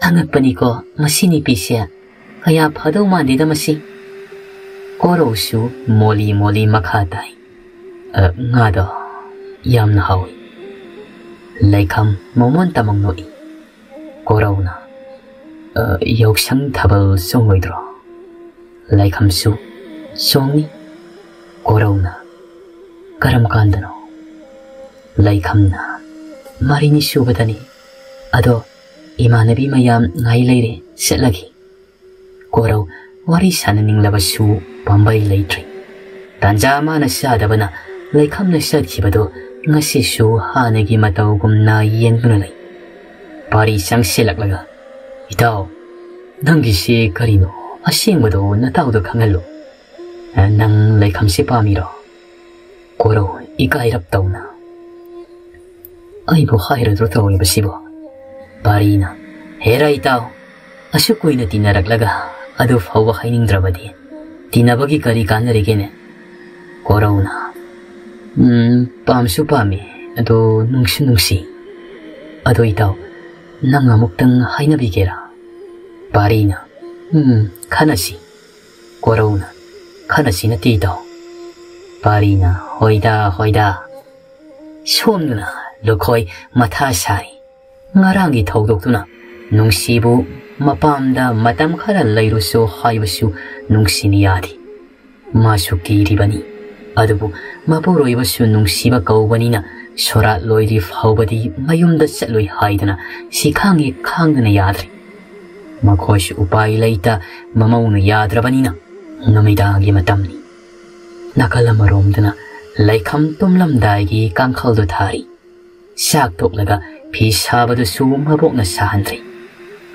"ꯑꯉꯛꯄꯅꯤꯀꯣ ꯃꯁꯤ ꯅꯨꯄꯤꯁꯦ, ꯀꯌꯥ ꯐꯗꯧ ꯃꯥꯟꯗꯦꯗ ꯃꯁꯤ꯫" ꯀꯣꯔꯧꯁꯨ ꯃꯣꯂꯤ ꯃꯣꯂꯤ ꯃꯈꯥ ꯇꯥꯏ꯫ "ꯑ, ꯉꯥꯗꯣ ꯌꯥꯝꯅ ꯍꯥꯎꯏ꯫" ꯂꯩꯈꯝ ꯃꯃꯣꯟ ꯇꯃꯪ ꯅꯣꯛꯏ꯫ ꯀꯣꯔꯧꯅ, "ꯑ, ꯌꯥꯎꯁꯪ ꯊꯥꯕꯜ ꯆꯣꯡꯂꯣꯏꯗ꯭ꯔꯣ?" ꯂꯩꯈꯝꯁꯨ, "ꯆꯣꯡꯅꯤ꯫" ꯀꯣꯔꯧꯅ, "ꯀꯔꯝ ꯀꯥꯟꯗꯅꯣ?" ꯂꯩꯈꯝꯅ, "ꯃꯔꯤꯅꯤ ꯁꯨꯕꯗꯅꯤ꯫ ꯑꯗꯣ ꯏꯃꯥꯟꯅꯕꯤ ꯃꯌꯥꯝ ꯉꯥꯏ ꯂꯩꯔꯦ, ꯆꯠꯂꯒꯦ꯫" ꯀꯣꯔꯧ ꯋꯥꯔꯤ ꯁꯥꯟꯅꯅꯤꯡꯂꯕꯁꯨ ꯄꯥꯝꯕꯩ ꯂꯩꯇ꯭ꯔꯦ꯫ ꯇꯥꯟꯖꯥ ꯃꯥꯅ ꯆꯥꯗꯕꯅ ꯂꯩꯈꯝꯅ ꯆꯠꯈꯤꯕꯗꯨ ꯉꯁꯤꯁꯨ ꯍꯥꯟꯅꯒꯤ ꯃꯇꯧꯒꯨꯝꯅ ꯌꯦꯡꯗꯨꯅ ꯂꯩ꯫ ꯄꯥꯔꯤ ꯆꯪꯁꯤꯜꯂꯛꯂꯒ, "ꯏꯇꯥꯎ, ꯅꯪꯒꯤꯁꯤ ꯀꯔꯤꯅꯣ? ꯑꯁꯦꯡꯕꯗꯣ ꯅꯇꯥꯎꯗ ꯈꯪꯍꯜꯂꯨ꯫ ꯅꯪ ꯂꯩꯈꯝꯁꯤ ꯄꯥꯝꯃꯤꯔꯣ?" ꯀꯣꯔꯧ ꯏꯀꯥꯏꯔꯞ ꯇꯧꯅ, "ꯑꯩꯕꯨ ꯍꯥꯏꯔꯗ꯭ꯔꯣ ꯇꯧꯔꯤꯕꯁꯤꯕꯣ?" ꯄꯥꯔꯤꯅ, "ꯍꯦꯔꯥ ꯏꯇꯥꯎ, ꯑꯁꯨꯛ ꯀꯨꯏꯅ ꯇꯤꯟꯅꯔꯛꯂꯒ ꯑꯗꯨ ꯐꯥꯎꯕ ꯍꯥꯏꯅꯤꯡꯗ꯭ꯔꯕꯗꯤ ꯇꯤꯟꯅꯕꯒꯤ ꯀꯔꯤ ꯀꯥꯟꯅꯔꯤꯒꯦꯅꯦ?" ꯀꯣꯔꯧꯅ, "ꯎꯝ, ꯄꯥꯝꯁꯨ ꯄꯥꯝꯃꯤ, ꯑꯗꯣ ꯅꯨꯡꯁꯨ ꯅꯨꯡꯁꯤ꯫ ꯑꯗꯣ ꯏꯇꯥꯎ, ꯅꯪ ꯑꯃꯨꯛꯇꯪ ꯍꯥꯏꯅꯕꯤꯒꯦꯔꯥ?" ꯄꯥꯔꯤꯅ, "ꯎꯝ, ꯈꯟꯅꯁꯤ꯫" ꯀꯣꯔꯧꯅ, "ꯈꯟꯅꯁꯤ ꯅꯠꯇꯦ ꯏꯇꯥꯎ꯫" ꯄꯥꯔꯤꯅ, "ꯍꯣꯏꯗ, ꯍꯣꯏꯗ꯫" ꯁꯣꯝꯗꯅ ꯂꯨꯈꯣꯏ ꯃꯊꯥ ꯁꯥꯔꯤ꯫ ꯉꯔꯥꯡꯒꯤ ꯊꯧꯗꯣꯛꯇꯨꯅ ꯅꯨꯡꯁꯤꯕꯨ ꯃꯄꯥꯝꯗ ꯃꯇꯝ ꯈꯔ ꯂꯩꯔꯨꯁꯨ ꯍꯥꯏꯕꯁꯨ ꯅꯨꯡꯁꯤꯅ ꯌꯥꯗꯦ꯫ ꯃꯥꯁꯨ ꯀꯤꯔꯤꯕꯅꯤ꯫ ꯑꯗꯨꯕꯨ ꯃꯄꯨꯔꯣꯏꯕꯁꯨ ꯅꯨꯡꯁꯤꯕ ꯀꯧꯕꯅꯤꯅ ꯁꯣꯔꯥꯠ ꯂꯣꯏꯗ꯭ꯔꯤ ꯐꯥꯎꯕꯗꯤ ꯃꯌꯨꯝꯗ ꯆꯠꯂꯣꯏ ꯍꯥꯏꯗꯨꯅ ꯁꯤꯈꯥꯡꯒꯤ ꯈꯥꯡꯗꯨꯅ ꯌꯥꯗ꯭ꯔꯦ꯫ ꯃꯈꯣꯏꯁꯨ ꯎꯄꯥꯏ ꯂꯩꯇ ꯃꯃꯧꯅ ꯌꯥꯗ꯭ꯔꯕꯅꯤꯅ ꯅꯨꯃꯤꯗꯥꯡꯒꯤ ꯃꯇꯝꯅꯤ꯫ ꯅꯥꯀꯜ ꯑꯃꯔꯣꯝꯗꯅ ꯂꯩꯈꯝ ꯇꯨꯝꯂꯝꯗꯥꯏꯒꯤ ꯀꯥꯡꯈꯜꯗꯨ ꯊꯥꯔꯤ꯫ ꯆꯥꯛ ꯇꯣꯛꯂꯒ ꯐꯤ ꯁꯥꯕꯗꯨꯁꯨ ꯃꯕꯣꯛꯅ ꯁꯥꯍꯟꯗ꯭ꯔꯤ꯫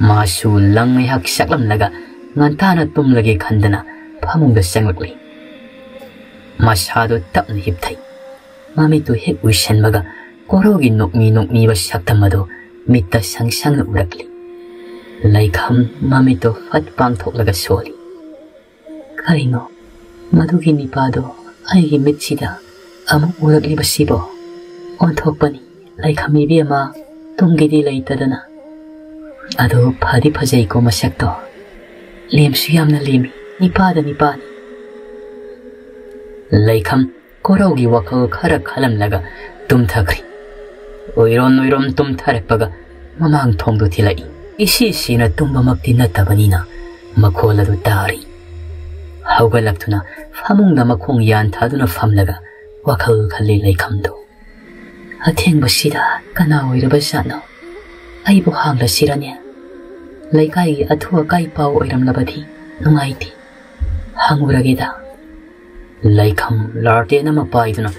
ꯃꯥꯁꯨ ꯂꯪ ꯉꯥꯏꯍꯥꯛ ꯆꯥꯛꯂꯝꯂꯒ ꯉꯟꯇꯥꯅ ꯇꯨꯝꯂꯒꯦ ꯈꯟꯗꯅ ꯐꯃꯨꯡꯗ ꯆꯪꯂꯛꯂꯤ꯫ ꯃꯁꯥꯗꯨ ꯇꯞꯅ ꯍꯤꯞꯊꯩ꯫ ꯃꯃꯤꯠꯇꯨ ꯍꯦꯛ ꯎꯏꯁꯟꯕꯒ ꯀꯣꯔꯧꯒꯤ ꯅꯣꯛꯃꯤ ꯅꯣꯛꯃꯤꯕ ꯁꯛꯇꯝ ꯑꯗꯨ ꯃꯤꯠꯇ ꯁꯪ ꯁꯪꯅ ꯎꯔꯛꯂꯤ꯫ ꯂꯩꯈꯝ ꯃꯃꯤꯠꯇꯨ ꯐꯠ ꯄꯥꯡꯊꯣꯛꯂꯒ ꯁꯣꯜꯂꯤ꯫ "ꯀꯔꯤꯅꯣ ꯃꯗꯨꯒꯤ ꯅꯤꯄꯥꯗꯣ ꯑꯩꯒꯤ ꯃꯤꯠꯁꯤꯗ ꯑꯃꯨꯛ ꯎꯔꯛꯂꯤꯕꯁꯤꯕꯣ?" "ꯑꯣꯟꯊꯣꯛꯄꯅꯤ ꯂꯩꯈꯝ ꯏꯕꯦꯝꯃ, ꯇꯨꯡꯒꯤꯗꯤ ꯂꯩꯇꯗꯅ꯫ ꯑꯗꯨ ꯐꯗꯤ ꯐꯖꯩꯀꯣ ꯃꯁꯛꯇꯣ, ꯂꯦꯝꯁꯨ ꯌꯥꯝꯅ ꯂꯦꯝꯃꯤ, ꯅꯤꯄꯥꯗ ꯅꯤꯄꯥꯅꯤ꯫" ꯂꯩꯈꯝ ꯀꯣꯔꯧꯒꯤ ꯋꯥꯈꯜ ꯈꯔ ꯈꯜꯂꯝꯂꯒ ꯇꯨꯝꯊꯈ꯭ꯔꯤ꯫ ꯑꯣꯏꯔꯣꯝ ꯑꯣꯏꯔꯣꯝ ꯇꯨꯝꯊꯔꯛꯄꯒ ꯃꯃꯥꯡ ꯊꯣꯡꯗꯨ ꯊꯤꯜꯂꯛꯏ꯫ ꯏꯁꯤ ꯁꯤꯅ ꯇꯨꯝꯕꯃꯛꯇꯤ ꯅꯠꯇꯕꯅꯤꯅ ꯃꯈꯣꯜ ꯑꯗꯨ ꯇꯥꯔꯤ꯫ ꯍꯧꯒꯠꯂꯛꯇꯨꯅ ꯐꯃꯨꯡꯗ ꯃꯈꯣꯡ ꯌꯥꯟꯊꯥꯗꯨꯅ ꯐꯝꯂꯒ ꯋꯥꯈꯜ ꯈꯜꯂꯤ ꯂꯩꯈꯝꯗꯨ꯫ "ꯑꯊꯦꯡꯕꯁꯤꯗ ꯀꯅꯥ ꯑꯣꯏꯔꯕꯖꯥꯠꯅꯣ? ꯑꯩꯕꯨ ꯍꯥꯡꯂꯁꯤꯔꯅꯦ? ꯂꯩꯀꯥꯏꯒꯤ ꯑꯊꯨ ꯑꯀꯥꯏ ꯄꯥꯎ ꯑꯣꯏꯔꯝꯂꯕꯗꯤ ꯅꯨꯡꯉꯥꯏꯇꯦ꯫ ꯍꯪꯉꯨꯔꯒꯦꯗ꯫" ꯂꯩꯈꯝ ꯂꯥꯔꯇꯦꯟ ꯑꯃ ꯄꯥꯏꯗꯨꯅ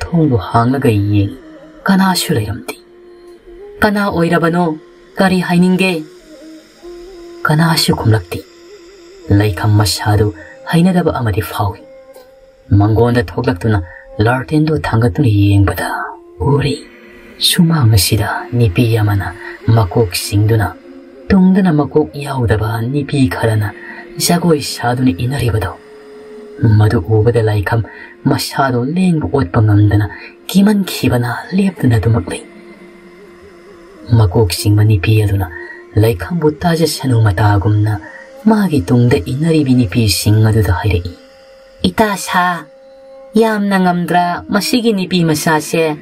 ꯊꯣꯡꯗꯨ ꯍꯥꯡꯂꯒ ꯌꯦꯡꯉꯤ꯫ ꯀꯅꯥꯁꯨ ꯂꯩꯔꯝꯗꯦ꯫ "ꯀꯅꯥ ꯑꯣꯏꯔꯕꯅꯣ? ꯀꯔꯤ ꯍꯥꯏꯅꯤꯡꯒꯦ?" ꯀꯅꯥꯁꯨ ꯈꯨꯝꯂꯛꯇꯦ꯫ ꯂꯩꯈꯝ ꯃꯁꯥꯗꯨ ꯍꯩꯅꯗꯕ ꯑꯃꯗꯤ ꯐꯥꯎꯏ꯫ ꯃꯪꯒꯣꯟꯗ ꯊꯣꯛꯂꯛꯇꯨꯅ ꯂꯥꯔꯇꯦꯟꯗꯨ ꯊꯥꯡꯒꯠꯇꯨꯅ ꯌꯦꯡꯕꯗ ꯎꯔꯤ꯫ ꯁꯨꯃꯥꯡ ꯑꯁꯤꯗ ꯅꯨꯄꯤ ꯑꯃꯅ ꯃꯀꯣꯛ ꯆꯤꯡꯗꯨꯅ, ꯇꯨꯡꯗꯅ ꯃꯀꯣꯛ ꯌꯥꯎꯗꯕ ꯅꯨꯄꯤ ꯈꯔꯅ ꯖꯒꯣꯏ ꯁꯥꯗꯨꯅ ꯏꯟꯅꯔꯤꯕꯗꯣ꯫ ꯃꯗꯨ ꯎꯕꯗ ꯂꯥꯏꯈꯝ ꯃꯁꯥꯗꯣ ꯂꯦꯡꯕ ꯑꯣꯠꯄ ꯉꯝꯗꯅ ꯀꯤꯃꯟꯈꯤꯕꯅ ꯂꯦꯞꯇꯅ ꯑꯗꯨꯃꯛ ꯂꯩ꯫ ꯃꯀꯣꯛ ꯆꯤꯡꯕ ꯅꯨꯄꯤ ꯑꯗꯨꯅ ꯂꯥꯏꯈꯝꯕꯨ ꯇꯥꯖꯁꯅꯨ ꯃꯇꯥꯒꯨꯝꯅ ꯃꯥꯒꯤ ꯇꯨꯡꯗ ꯏꯟꯅꯔꯤꯕꯤ ꯅꯨꯄꯤꯁꯤꯡ ꯑꯗꯨꯗ ꯍꯥꯏꯔꯛꯏ, "ꯏꯇꯥ ꯁꯥ, ꯌꯥꯝꯅ ꯉꯝꯗ꯭ꯔꯥ ꯃꯁꯤꯒꯤ ꯅꯨꯄꯤ ꯃꯆꯥꯁꯦ?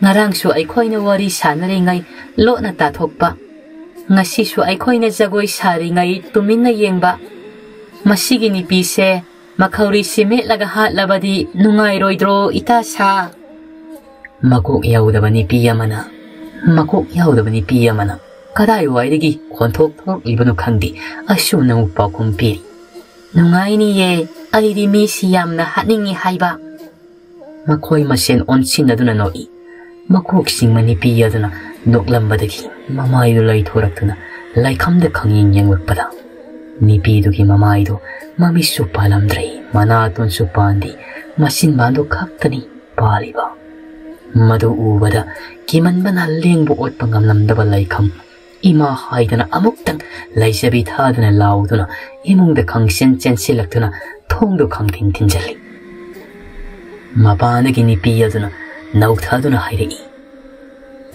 ꯉꯔꯥꯡꯁꯨ ꯑꯩꯈꯣꯏꯅ ꯋꯥꯔꯤ ꯁꯥꯟꯅꯔꯤꯉꯩ ꯂꯣꯠꯅ ꯇꯥꯊꯣꯛꯄ, ꯉꯁꯤꯁꯨ ꯑꯩꯈꯣꯏꯅ ꯖꯒꯣꯏ ꯁꯥꯔꯤꯉꯩ ꯇꯨꯃꯤꯟꯅ ꯌꯦꯡꯕ꯫ ꯃꯁꯤꯒꯤ ꯅꯨꯄꯤꯁꯦ ꯃꯈꯧꯔꯤ ꯁꯤꯃꯦꯠꯂꯒ ꯍꯥꯠꯂꯕꯗꯤ ꯅꯨꯡꯉꯥꯏꯔꯣꯏꯗ꯭ꯔꯣ, ꯏꯇꯥ ꯁꯥ?" ꯃꯀꯣꯛ ꯌꯥꯎꯗꯕ ꯅꯨꯄꯤ ꯑꯃꯅ, ꯃꯀꯣꯛ ꯌꯥꯎꯗꯕ ꯅꯨꯄꯤ ꯑꯃꯅ ꯀꯗꯥꯏꯋꯥꯏꯗꯒꯤ ꯈꯣꯟꯊꯣꯛ ꯊꯣꯛꯂꯤꯕꯅꯣ ꯈꯪꯗꯦ, ꯑꯁꯨꯝꯅ ꯑꯃꯨꯛ ꯄꯥꯎꯈꯨꯝ ꯄꯤꯔꯤ, "ꯅꯨꯡꯉꯥꯏꯅꯤꯌꯦ, ꯑꯩꯗꯤ ꯃꯤꯁꯤ ꯌꯥꯝꯅ ꯍꯥꯠꯅꯤꯡꯉꯤ ꯍꯥꯏꯕ꯫" ꯃꯈꯣꯏ ꯃꯁꯦꯟ ꯑꯣꯟꯁꯤꯟꯅꯗꯨꯅ ꯅꯣꯛꯏ꯫ ꯃꯀꯣꯛ ꯆꯤꯡꯕ ꯅꯨꯄꯤ ꯑꯗꯨꯅ ꯅꯣꯛꯂꯝꯕꯗꯒꯤ ꯃꯃꯥꯏꯗꯨ ꯂꯩꯊꯣꯔꯛꯇꯨꯅ ꯂꯥꯏꯈꯝꯗ ꯈꯪꯌꯦꯡ ꯌꯦꯡꯂꯛꯄꯗ, ꯅꯨꯄꯤꯗꯨꯒꯤ ꯃꯃꯥꯏꯗꯨ ꯃꯃꯤꯠꯁꯨ ꯄꯥꯜꯂꯝꯗ꯭ꯔꯦ, ꯃꯅꯥꯇꯣꯟꯁꯨ ꯄꯥꯟꯗꯦ, ꯃꯆꯤꯟꯕꯥꯟꯗꯨ ꯈꯛꯇꯅꯤ ꯄꯥꯜꯂꯤꯕ꯫ ꯃꯗꯨ ꯎꯕꯗ ꯀꯤꯃꯟꯕꯅ ꯂꯦꯡꯕ ꯑꯣꯠꯄ ꯉꯝꯂꯝꯗꯕ ꯂꯥꯏꯈꯝ, "ꯏꯃꯥ" ꯍꯥꯏꯗꯅ ꯑꯃꯨꯛꯇꯪ ꯂꯩꯖꯕꯤ ꯊꯥꯗꯨꯅ ꯂꯥꯎꯗꯨꯅ ꯏꯃꯨꯡꯗ ꯈꯪꯆꯦꯟ ꯆꯦꯟꯁꯤꯜꯂꯛꯇꯨꯅ ꯊꯣꯡꯗꯨ ꯈꯪꯊꯤꯡ ꯊꯤꯡꯖꯤꯜꯂꯤ꯫ ꯃꯄꯥꯟꯗꯒꯤ ꯅꯨꯄꯤ ꯑꯗꯨꯅ ꯅꯧꯊꯗꯨꯅ ꯍꯥꯏꯔꯛꯏ,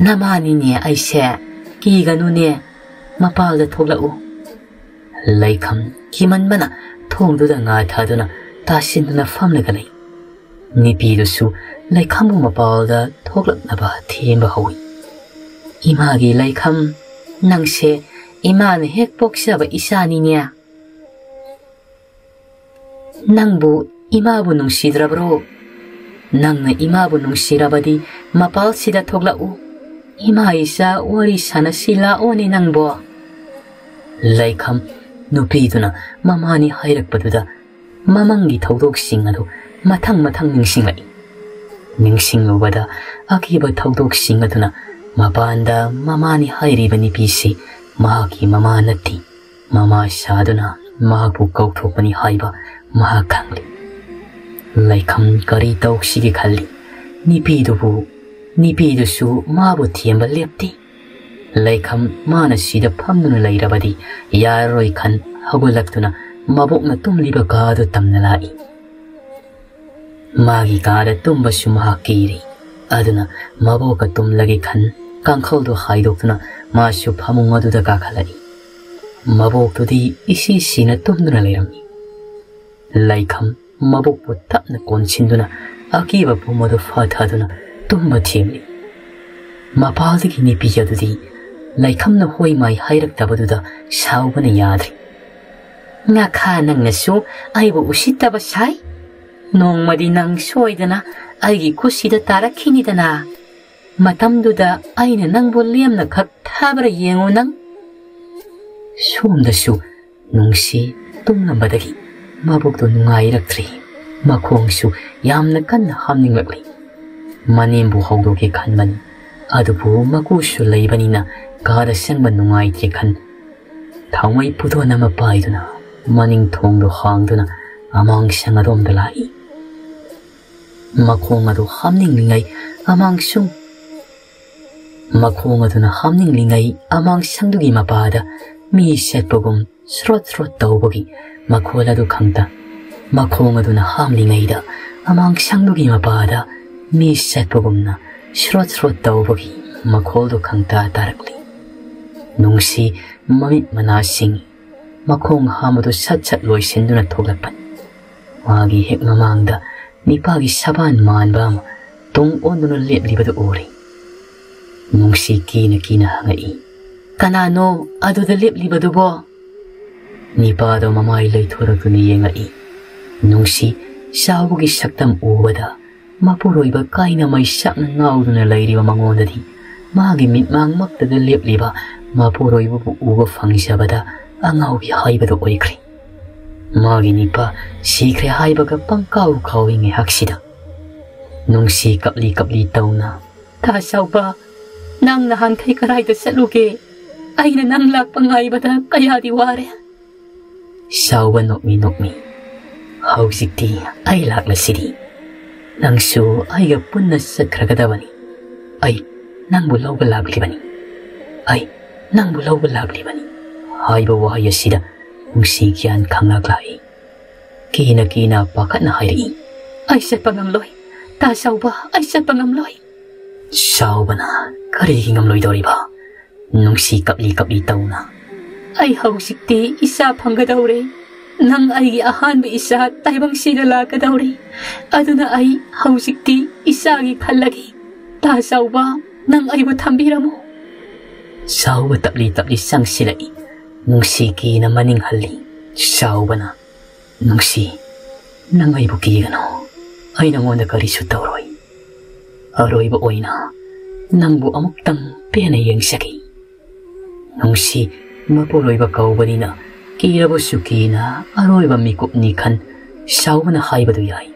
"ꯅꯃꯥꯅꯤꯅꯦ ꯑꯩꯁꯦ, ꯀꯤꯒꯅꯨꯅꯦ, ꯃꯄꯥꯜꯗ ꯊꯣꯛꯂꯛꯎ꯫" ꯂꯩꯈꯝ ꯀꯤꯃꯟꯕꯅ ꯊꯣꯡꯗꯨꯗ ꯉꯥꯊꯗꯨꯅ ꯇꯥꯁꯤꯟꯗꯨꯅ ꯐꯝꯂꯒ ꯂꯩ꯫ ꯅꯨꯄꯤꯗꯨꯁꯨ ꯂꯩꯈꯝꯕꯨ ꯃꯄꯥꯜꯗ ꯊꯣꯛꯂꯛꯅꯕ ꯊꯦꯝꯕ ꯍꯧꯏ꯫ "ꯏꯃꯥꯒꯤ ꯂꯩꯈꯝ, ꯅꯪꯁꯦ ꯏꯃꯥꯅ ꯍꯦꯛ ꯄꯣꯛꯆꯕ ꯏꯆꯥꯅꯤꯅꯦ꯫ ꯅꯪꯕꯨ ꯏꯃꯥꯕꯨ ꯅꯨꯡꯁꯤꯗ꯭ꯔꯕ꯭ꯔꯣ? ꯅꯪꯅ ꯏꯃꯥꯕꯨ ꯅꯨꯡꯁꯤꯔꯕꯗꯤ ꯃꯄꯥꯜꯁꯤꯗ ꯊꯣꯛꯂꯛꯎ꯫ ꯏꯃꯥ ꯏꯆꯥ ꯋꯥꯔꯤ ꯁꯥꯟꯅꯁꯤ ꯂꯥꯛꯑꯣꯅꯦ ꯅꯪꯕꯣ꯫" ꯂꯩꯈꯝ ꯅꯨꯄꯤꯗꯨꯅ ꯃꯃꯥꯅꯤ ꯍꯥꯏꯔꯛꯄꯗꯨꯗ ꯃꯃꯪꯒꯤ ꯊꯧꯗꯣꯛꯁꯤꯡ ꯑꯗꯨ ꯃꯊꯪ ꯃꯊꯪ ꯅꯤꯡꯁꯤꯡꯂꯛꯏ꯫ ꯅꯤꯡꯁꯤꯡꯂꯨꯕꯗ ꯑꯀꯤꯕ ꯊꯧꯗꯣꯛꯁꯤꯡ ꯑꯗꯨꯅ ꯃꯄꯥꯟꯗ ꯃꯃꯥꯅꯤ ꯍꯥꯏꯔꯤꯕ ꯅꯨꯄꯤꯁꯤ ꯃꯍꯥꯛꯀꯤ ꯃꯃꯥ ꯅꯠꯇꯦ, ꯃꯃꯥ ꯁꯥꯗꯨꯅ ꯃꯍꯥꯛꯄꯨ ꯀꯧꯊꯣꯛꯄꯅꯤ ꯍꯥꯏꯕ ꯃꯍꯥꯛ ꯈꯪꯂꯤ꯫ ꯂꯩꯈꯝ ꯀꯔꯤ ꯇꯧꯁꯤꯒꯦ ꯈꯜꯂꯤ꯫ ꯅꯨꯄꯤꯗꯨꯕꯨ, ꯅꯨꯄꯤꯗꯨꯁꯨ ꯃꯥꯕꯨ ꯊꯦꯝꯕ ꯂꯦꯞꯇꯦ꯫ ꯂꯩꯈꯝ ꯃꯥꯅ ꯁꯤꯗ ꯐꯝꯗꯨꯅ ꯂꯩꯔꯕꯗꯤ ꯌꯥꯔꯔꯣꯏ ꯈꯟ ꯍꯧꯒꯠꯂꯛꯇꯨꯅ ꯃꯕꯣꯛꯅ ꯇꯨꯝꯂꯤꯕ ꯀꯥꯗꯨ ꯇꯝꯅ ꯂꯥꯛꯏ꯫ ꯃꯥꯒꯤ ꯀꯥꯗ ꯇꯨꯝꯕꯁꯨ ꯃꯍꯥꯛ ꯀꯤꯔꯤ꯫ ꯑꯗꯨꯅ ꯃꯕꯣꯛꯀ ꯇꯨꯝꯂꯒꯦ ꯈꯟ ꯀꯥꯡꯈꯜꯗꯨ ꯍꯥꯏꯗꯣꯛꯇꯨꯅ ꯃꯥꯁꯨ ꯐꯃꯨꯡ ꯑꯗꯨꯗ ꯀꯥꯈꯠꯂꯛꯏ꯫ ꯃꯕꯣꯛꯇꯨꯗꯤ ꯏꯁꯤ ꯁꯤꯅ ꯇꯨꯝꯗꯨꯅ ꯂꯩꯔꯝꯃꯤ꯫ ꯂꯩꯈꯝ ꯃꯕꯣꯛꯄꯨ ꯇꯞꯅ ꯀꯣꯟꯁꯤꯟꯗꯨꯅ ꯑꯀꯤꯕ ꯄꯨꯝꯕꯗꯨ ꯐꯥꯊꯗꯨꯅ ꯇꯨꯝꯕ ꯊꯦꯝꯂꯤ꯫ ꯃꯄꯥꯜꯗꯒꯤ ꯅꯨꯄꯤ ꯑꯗꯨꯗꯤ ꯂꯩꯈꯝꯅ ꯍꯣꯏ ꯃꯥꯏ ꯍꯥꯏꯔꯛꯇꯕꯗꯨꯗ ꯁꯥꯎꯕꯅ ꯌꯥꯗ꯭ꯔꯤ꯫ "ꯉꯥꯈꯥ, ꯅꯪꯅꯁꯨ ꯑꯩꯕꯨ ꯎꯁꯤꯠꯇꯕ ꯁꯥꯏ꯫ ꯅꯣꯡꯃꯗꯤ ꯅꯪ ꯁꯣꯏꯗꯅ ꯑꯩꯒꯤ ꯈꯨꯠꯁꯤꯗ ꯇꯥꯔꯛꯈꯤꯅꯤꯗꯅ꯫ ꯃꯇꯝꯗꯨꯗ ꯑꯩꯅ ꯅꯪꯕꯨ ꯂꯦꯝꯅ ꯈꯛ ꯊꯥꯕ꯭ꯔꯥ ꯌꯦꯡꯉꯨ ꯅꯪ꯫" ꯁꯣꯝꯗꯁꯨ ꯅꯨꯡꯁꯤ ꯇꯨꯝꯂꯝꯕꯗꯒꯤ ꯃꯕꯨꯛꯇꯨ ꯅꯨꯡꯉꯥꯏꯔꯛꯇ꯭ꯔꯤ꯫ ꯃꯈꯣꯡꯁꯨ ꯌꯥꯝꯅ ꯀꯟꯅ ꯍꯥꯝꯅꯤꯡꯂꯛꯂꯤ꯫ ꯃꯅꯦꯝꯕꯨ ꯍꯧꯗꯣꯛꯀꯦ ꯈꯟꯕꯅꯤ, ꯑꯗꯨꯕꯨ ꯃꯀꯨꯁꯨ ꯂꯩꯕꯅꯤꯅ ꯀꯥꯗ ꯆꯪꯕ ꯅꯨꯡꯉꯥꯏꯇꯦ ꯈꯟ ꯊꯥꯎꯃꯩ ꯄꯨꯗꯣꯟ ꯑꯃ ꯄꯥꯏꯗꯨꯅ ꯃꯅꯤꯡ ꯊꯣꯡꯗꯨ ꯍꯥꯡꯗꯨꯅ ꯑꯃꯥꯡꯁꯪ ꯑꯗꯣꯝꯗ ꯂꯥꯛꯏ꯫ ꯃꯈꯣꯡ ꯑꯗꯨ ꯍꯥꯝꯅꯤꯡꯂꯤꯉꯩ ꯑꯃꯥꯡꯁꯨꯡ ꯃꯈꯣꯡ ꯑꯗꯨꯅ ꯍꯥꯝꯅꯤꯡꯂꯤꯉꯩ ꯑꯃꯥꯡꯁꯪꯗꯨꯒꯤ ꯃꯄꯥꯗ ꯃꯤ ꯁꯦꯠꯄꯒꯨꯝ ꯁ꯭ꯔꯣꯠ ꯁ꯭ꯔꯣꯠ ꯇꯧꯕꯒꯤ ꯃꯈꯣꯜ ꯑꯗꯨ ꯈꯪꯇ, ꯃꯈꯣꯡ ꯑꯗꯨꯅ ꯍꯥꯝꯂꯤꯉꯩꯗ ꯑꯃꯥꯡꯁꯪꯗꯨꯒꯤ ꯃꯄꯥꯗ ꯃꯤ ꯁꯦꯠꯄꯒꯨꯝꯅ ꯁ꯭ꯔꯣꯠ ꯁ꯭ꯔꯣꯠ ꯇꯧꯕꯒꯤ ꯃꯈꯣꯜꯗꯨ ꯈꯪꯇ ꯇꯥꯔꯛꯂꯤ꯫ ꯅꯨꯡꯁꯤ ꯃꯃꯤꯠ ꯃꯅꯥ ꯁꯤꯡꯏ꯫ ꯃꯈꯣꯡ ꯍꯥꯝꯕꯗꯨ ꯁꯠ ꯁꯠ ꯂꯣꯏꯁꯤꯟꯗꯨꯅ ꯊꯣꯛꯂꯛꯄꯅꯤ꯫ ꯃꯥꯒꯤ ꯍꯦꯛ ꯃꯃꯥꯡꯗ ꯅꯤꯄꯥꯒꯤ ꯁꯕꯥꯟ ꯃꯥꯟꯕ ꯑꯃ ꯇꯨꯡ ꯑꯣꯟꯗꯨꯅ ꯂꯦꯞꯂꯤꯕꯗꯨ ꯎꯔꯦ꯫ ꯅꯨꯡꯁꯤ ꯀꯤꯅ ꯀꯤꯅ ꯍꯪꯉꯛꯏ, "ꯀꯅꯥꯅꯣ ꯑꯗꯨꯗ ꯂꯦꯞꯂꯤꯕꯗꯨꯕꯣ?" ꯅꯤꯄꯥꯗꯣ ꯃꯃꯥꯏ ꯂꯩꯊꯣꯔꯛꯇꯨꯅ ꯌꯦꯡꯉꯛꯏ꯫ ꯅꯨꯡꯁꯤ ꯆꯥꯎꯕꯒꯤ ꯁꯛꯇꯝ ꯎꯕꯗ ꯃꯄꯨꯔꯣꯏꯕ ꯀꯥꯏꯅ ꯃꯩꯁꯥꯛꯅ ꯉꯥꯎꯗꯨꯅ ꯂꯩꯔꯤꯕ ꯃꯉꯣꯟꯗꯗꯤ ꯃꯥꯒꯤ ꯃꯤꯠꯃꯥꯡꯃꯛꯇꯗ ꯂꯦꯞꯂꯤꯕ ꯃꯄꯨꯔꯣꯏꯕꯕꯨ ꯎꯕ ꯐꯪꯖꯕꯗ ꯑꯉꯥꯎꯕꯤ ꯍꯥꯏꯕꯗꯨ ꯑꯣꯏꯈ꯭ꯔꯦ꯫ ꯃꯥꯒꯤ ꯅꯤꯄꯥ ꯁꯤꯈ꯭ꯔꯦ ꯍꯥꯏꯕꯒ ꯄꯪꯀꯥꯎ ꯀꯥꯎꯏ ꯉꯥꯏꯍꯥꯛꯁꯤꯗ꯫ ꯅꯨꯡꯁꯤ ꯀꯞꯂꯤ ꯀꯞꯂꯤ ꯇꯧꯅ, "ꯇꯥ ꯆꯥꯎꯕ, ꯅꯪ ꯅꯍꯥꯟꯈꯩ ꯀꯗꯥꯏꯗ ꯆꯠꯂꯨꯒꯦ? ꯑꯩꯅ ꯅꯪ ꯂꯥꯛꯄ ꯉꯥꯏꯕꯗ ꯀꯌꯥꯗꯤ ꯋꯥꯔꯦ꯫" ꯆꯥꯎꯕ ꯅꯣꯛꯃꯤ ꯅꯣꯛꯃꯤ, ꯍꯧꯖꯤꯛꯇꯤ ꯑꯩ ꯂꯥꯛꯂꯁꯤꯗꯤ꯫ ꯅꯪꯁꯨ ꯑꯩꯒ ꯄꯨꯟꯅ ꯆꯠꯈ꯭ꯔꯒꯗꯕꯅꯤ꯫ ꯑꯩ ꯅꯪꯕꯨ ꯂꯧꯕ ꯂꯥꯛꯂꯤꯕꯅꯤ꯫ ꯑꯩ ꯅꯪꯕꯨ ꯂꯧꯕ ꯂꯥꯛꯂꯤꯕꯅꯤ" ꯍꯥꯏꯕ ꯋꯥꯍꯩ ꯑꯁꯤꯗ ꯅꯨꯡꯁꯤ ꯒ꯭ꯌꯥꯟ ꯈꯪꯂꯛ ꯂꯥꯛꯏ꯫ ꯀꯤꯅ ꯀꯤꯅ ꯄꯥꯈꯠꯅ ꯍꯥꯏꯔꯛꯏ꯫ "ꯑꯩ ꯆꯠꯄ ꯉꯝꯂꯣꯏ꯫ ꯇꯥ ꯆꯥꯎꯕ, ꯑꯩ ꯆꯠꯄ ꯉꯝꯂꯣꯏ"꯫ ꯆꯥꯎꯕꯅ "ꯀꯔꯤꯒꯤ ꯉꯝꯂꯣꯏꯗꯧꯔꯤꯕ?" ꯅꯨꯡꯁꯤ ꯀꯞꯂꯤ ꯀꯞꯂꯤ ꯇꯧꯅ꯫ "ꯑꯩ ꯍꯧꯖꯤꯛꯇꯤ ꯏꯆꯥ ꯐꯪꯒꯗꯧꯔꯦ꯫ ꯅꯪ ꯑꯩꯒꯤ ꯑꯍꯥꯟꯕ ꯏꯆꯥ ꯇꯥꯏꯕꯪꯁꯤꯗ ꯂꯥꯛꯀꯗꯧꯔꯦ꯫ ꯑꯗꯨꯅ ꯑꯩ ꯍꯧꯖꯤꯛꯇꯤ ꯏꯆꯥꯒꯤ ꯈꯜꯂꯒꯦ꯫ ꯇꯥ ꯆꯥꯎꯕ, ꯅꯪ ꯑꯩꯕꯨ ꯊꯝꯕꯤꯔꯝꯃꯨ"꯫ ꯆꯥꯎꯕ ꯇꯞꯂꯤ ꯇꯞꯂꯤ ꯆꯪꯁꯤꯜꯂꯛꯏ꯫ ꯅꯨꯡꯁꯤ ꯀꯤꯅ ꯃꯅꯤꯡ ꯍꯜꯂꯤ꯫ ꯆꯥꯎꯕꯅ, "ꯅꯨꯡꯁꯤ, ꯅꯪ ꯑꯩꯕꯨ ꯀꯤꯒꯅꯨ꯫ ꯑꯩ ꯅꯉꯣꯟꯗ ꯀꯔꯤꯁꯨ ꯇꯧꯔꯣꯏ꯫ ꯑꯔꯣꯏꯕ ꯑꯣꯏꯅ ꯅꯪꯕꯨ ꯑꯃꯨꯛꯇꯪ ꯄꯦꯟꯅ ꯌꯦꯡꯖꯒꯦ"꯫ ꯅꯨꯡꯁꯤ ꯃꯄꯨꯔꯣꯏꯕ ꯀꯧꯕꯅꯤꯅ ꯀꯤꯔꯕꯁꯨ ꯀꯤꯅ ꯑꯔꯣꯏꯕ ꯃꯤꯀꯨꯞꯅꯤ ꯈꯟ ꯆꯥꯎꯕꯅ ꯍꯥꯏꯕꯗꯨ ꯌꯥꯏ꯫